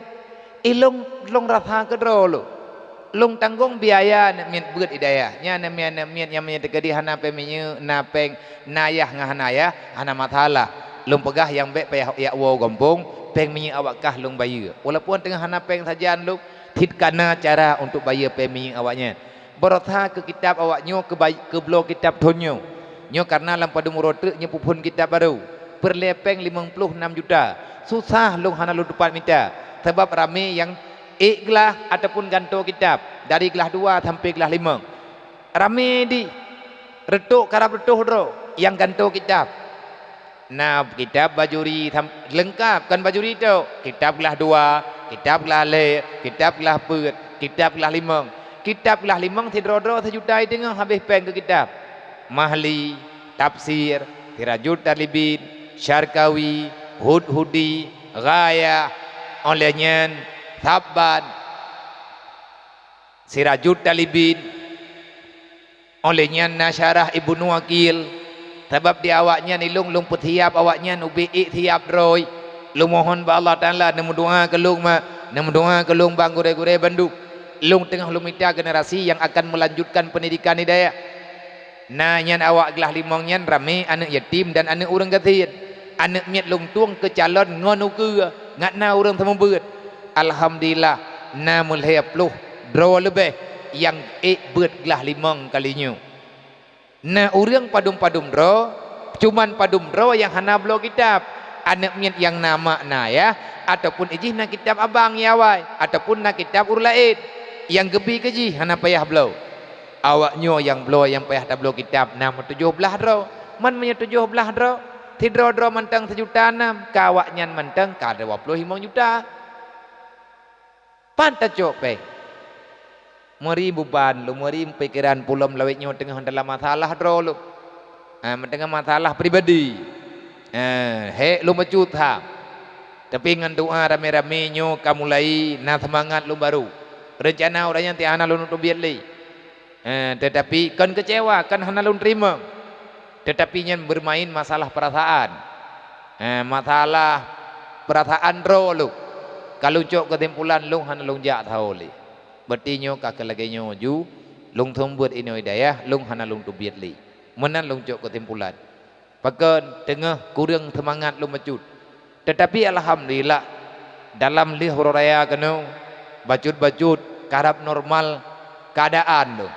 Ilong, long rasa keudroe lôn. Long tanggong biaya neuk miet beuet idayah. Nyan neuk miet, neuk miet nyang meunyoe teukeudi hana péng minyeuk, na péng, na yah ngon hana yah, hana masalah. Lôn peugah nyang bék payah yak woe gampông, péng minyeuk awak kah lôn bayeue. Walaupun teungoh hana péng sajan lôn, cit kana cara untuk bayeue péng minyeuk awaknyan. Beurasa keu kitab awak nyoe keu ba-, keu bloe kitab thon nyoe. Nyoe kareuna lam padum uroe teuk nyoe peuphon kitab barô. Peureulée péng limong ploh nam juta. Susah lôn hana lôn teupat mita, sabab ramé nyang ék glah ataupun gantoe kitab, dari glah dua sampoe glah limong. Ramé di reutôk karab reutôh droe nyang gantoe kitab. Na kitab bajuri sam-, leungkab, kon bajuri tok, kitab glah dua, kitab glah lhée, kitab glah peuet, kitab glah limong. Kitab glah limong sidroe-droe sijuta teungoh habéh péng keu kitab. Mahli, Tafsir, Sirajut Talibin, Syarkawi, Hudhudi, Ghayah, óh lheueh nyan Sabban, Sirajut Talibin, óh lheueh nyan na syarah Ibnu Aqil, sabab di awaknyan ilong lôn peusiab awaknyan ubé ék siab droe. Lôn mohon bak Allah Taala neumeudoá keu lôn ma, neumeudoá keu lôn bang gurée-gurée bandum. Lôn teungoh lôn mita generasi nyang akan meulanjutkan peundidikan hidayah. Na nyan awak glah limong nyan ramé aneuëk yatim dan aneuëk ureuëng gasien. Aneuëk miet lôn tueng keu calon ngon ukeue, ngat na ureuëng seumeubeuet. Alhamdulillah, na meulhée ploh droe leubeh nyang ék beuet glah limong kali nyoe. Na ureuëng padum-padum droe, cuman padum droe nyang hana bloe kitab. Aneuëk miet nyang na mak na ayah, ataupun ijih na kitab abang nyang awai, ataupun na kitab ureuëng laén nyang geubi keu jih hana payah bloe. Awak nyoe nyang bloe nyang payah tabloe kitab na meutujoh blaih droe. Man meunyoe tujoh blaih droe, sidroe-droe mantong sijuta nam, ka awaknyan mantong ka dua ploh limong juta. Pat tacok péng? Meuri buban lom, meuri pikeran pulom lawét nyoe teungoh dalam masalah droe lom. Ha, meuteungoh masalah pribadi. Ha, hék lom bacut ha. Tapi ngon doa ramé-ramé nyoe ka mulai na seumangat lom barô. Reuncana uroe nyan ti hana lôn teubiet lé. Eh, teutapi kon keucewa, kon hana lôn teurimong. Teutapi nyan beumain masalah peurasaan. Eh, masalah peurasaan droe lôn. Ka lôn cok keusimpulan lôn hana lôn jak saho lé. Berarti nyoe ka keu lagée nyoe ju, lôn seumeubeuet inoe hidayah, lôn hana lôn teubiet lé. Meunan lôn cok keusimpulan. Pakon teungoh kureueng seumangat lôn bacut. Teutapi alhamdulillah, dalam lheueh uroe raya keunoe, bacut-bacut karab normal keuadaan lôn.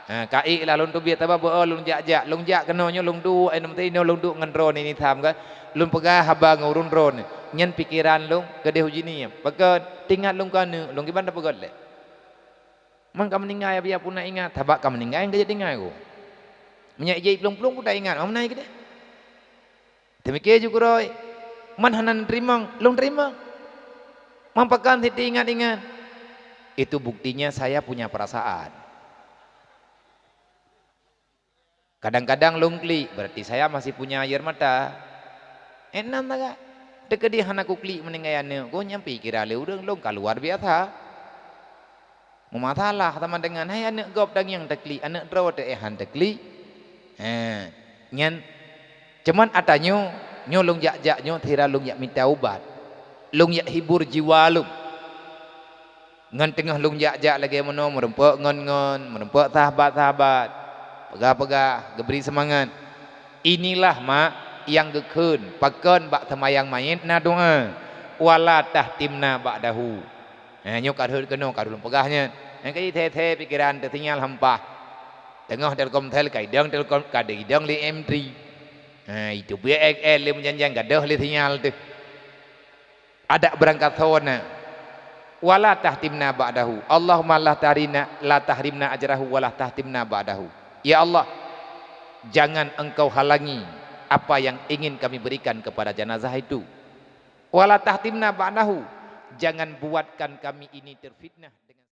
Ha, ka ék lah lôn teubiet, sabab beu lôn jak-jak, lôn jak keunoe nyoe lôn duek, eh, lôn duek ngon droeneuh ni tham ka. Lôn peugah haba ngon ureuëng droeneuh, nyan pikeran lôn keudeh uji nyoe. Pakon teuingat lôn keuneuk, lôn kiban tapeugét lé. Man ka meuninggai, biar pun na ingat, sabab ka meuninggai nyang ka jeuet tinggai ku. Meunyoe jai plueng-plueng ku ta ingat, ma meunan keudeh. Teumike ju keudroe, man hana neuteurimong, lôn teurimong. Man pakon sit ingat-ingat. Itu buktinya saya punya perasaan. Kadang-kadang lôn klik, berarti saya masih punya air mata. Enam taga. Teukeudi hana kuklik meuninggai aneuk, goh nyang pikira lé ureueng lôn ka luar biasa. Meumasalah sama dengan hai aneuk gob tangieng teuklik, aneuk droe teuh han teuklik. Ha, nyan cuman ata nyoe, nyoe lôn jak-jak nyoe sira lôn jak mita ubat. Lôn jak hibur jiwa lôn. Ngon teungoh lôn jak-jak lagée meunoe, meurumpok ngon-ngon, meurumpok sahabat-sahabat, peugah-peugah, geubri seumangat. Inilah mak nyang geukheun pakon bak seumayang manyét na doa, "Wala tahtimna ba'dahu." Nyoe ka rhot keunoe ka lôn peugah nyan. Nyang ka jithée-thée pikeran teusinyal hampah. Teungoh Telkomsel ka idong Telkom, ka idong lé M T. Ha, itu pih X L lé meujanjan gadôh lé sinyal teuh. Adak beurangkat thon na. "Wala tahtimna ba'dahu. Allahumma la tahrina, la tahrimna ajrahu wala tahtimna ba'dahu." Ya Allah, jangan Engkau halangi apa yang ingin kami berikan kepada jenazah itu. "Wala tahtimna ba'dahu. Jangan buatkan kami ini terfitnah.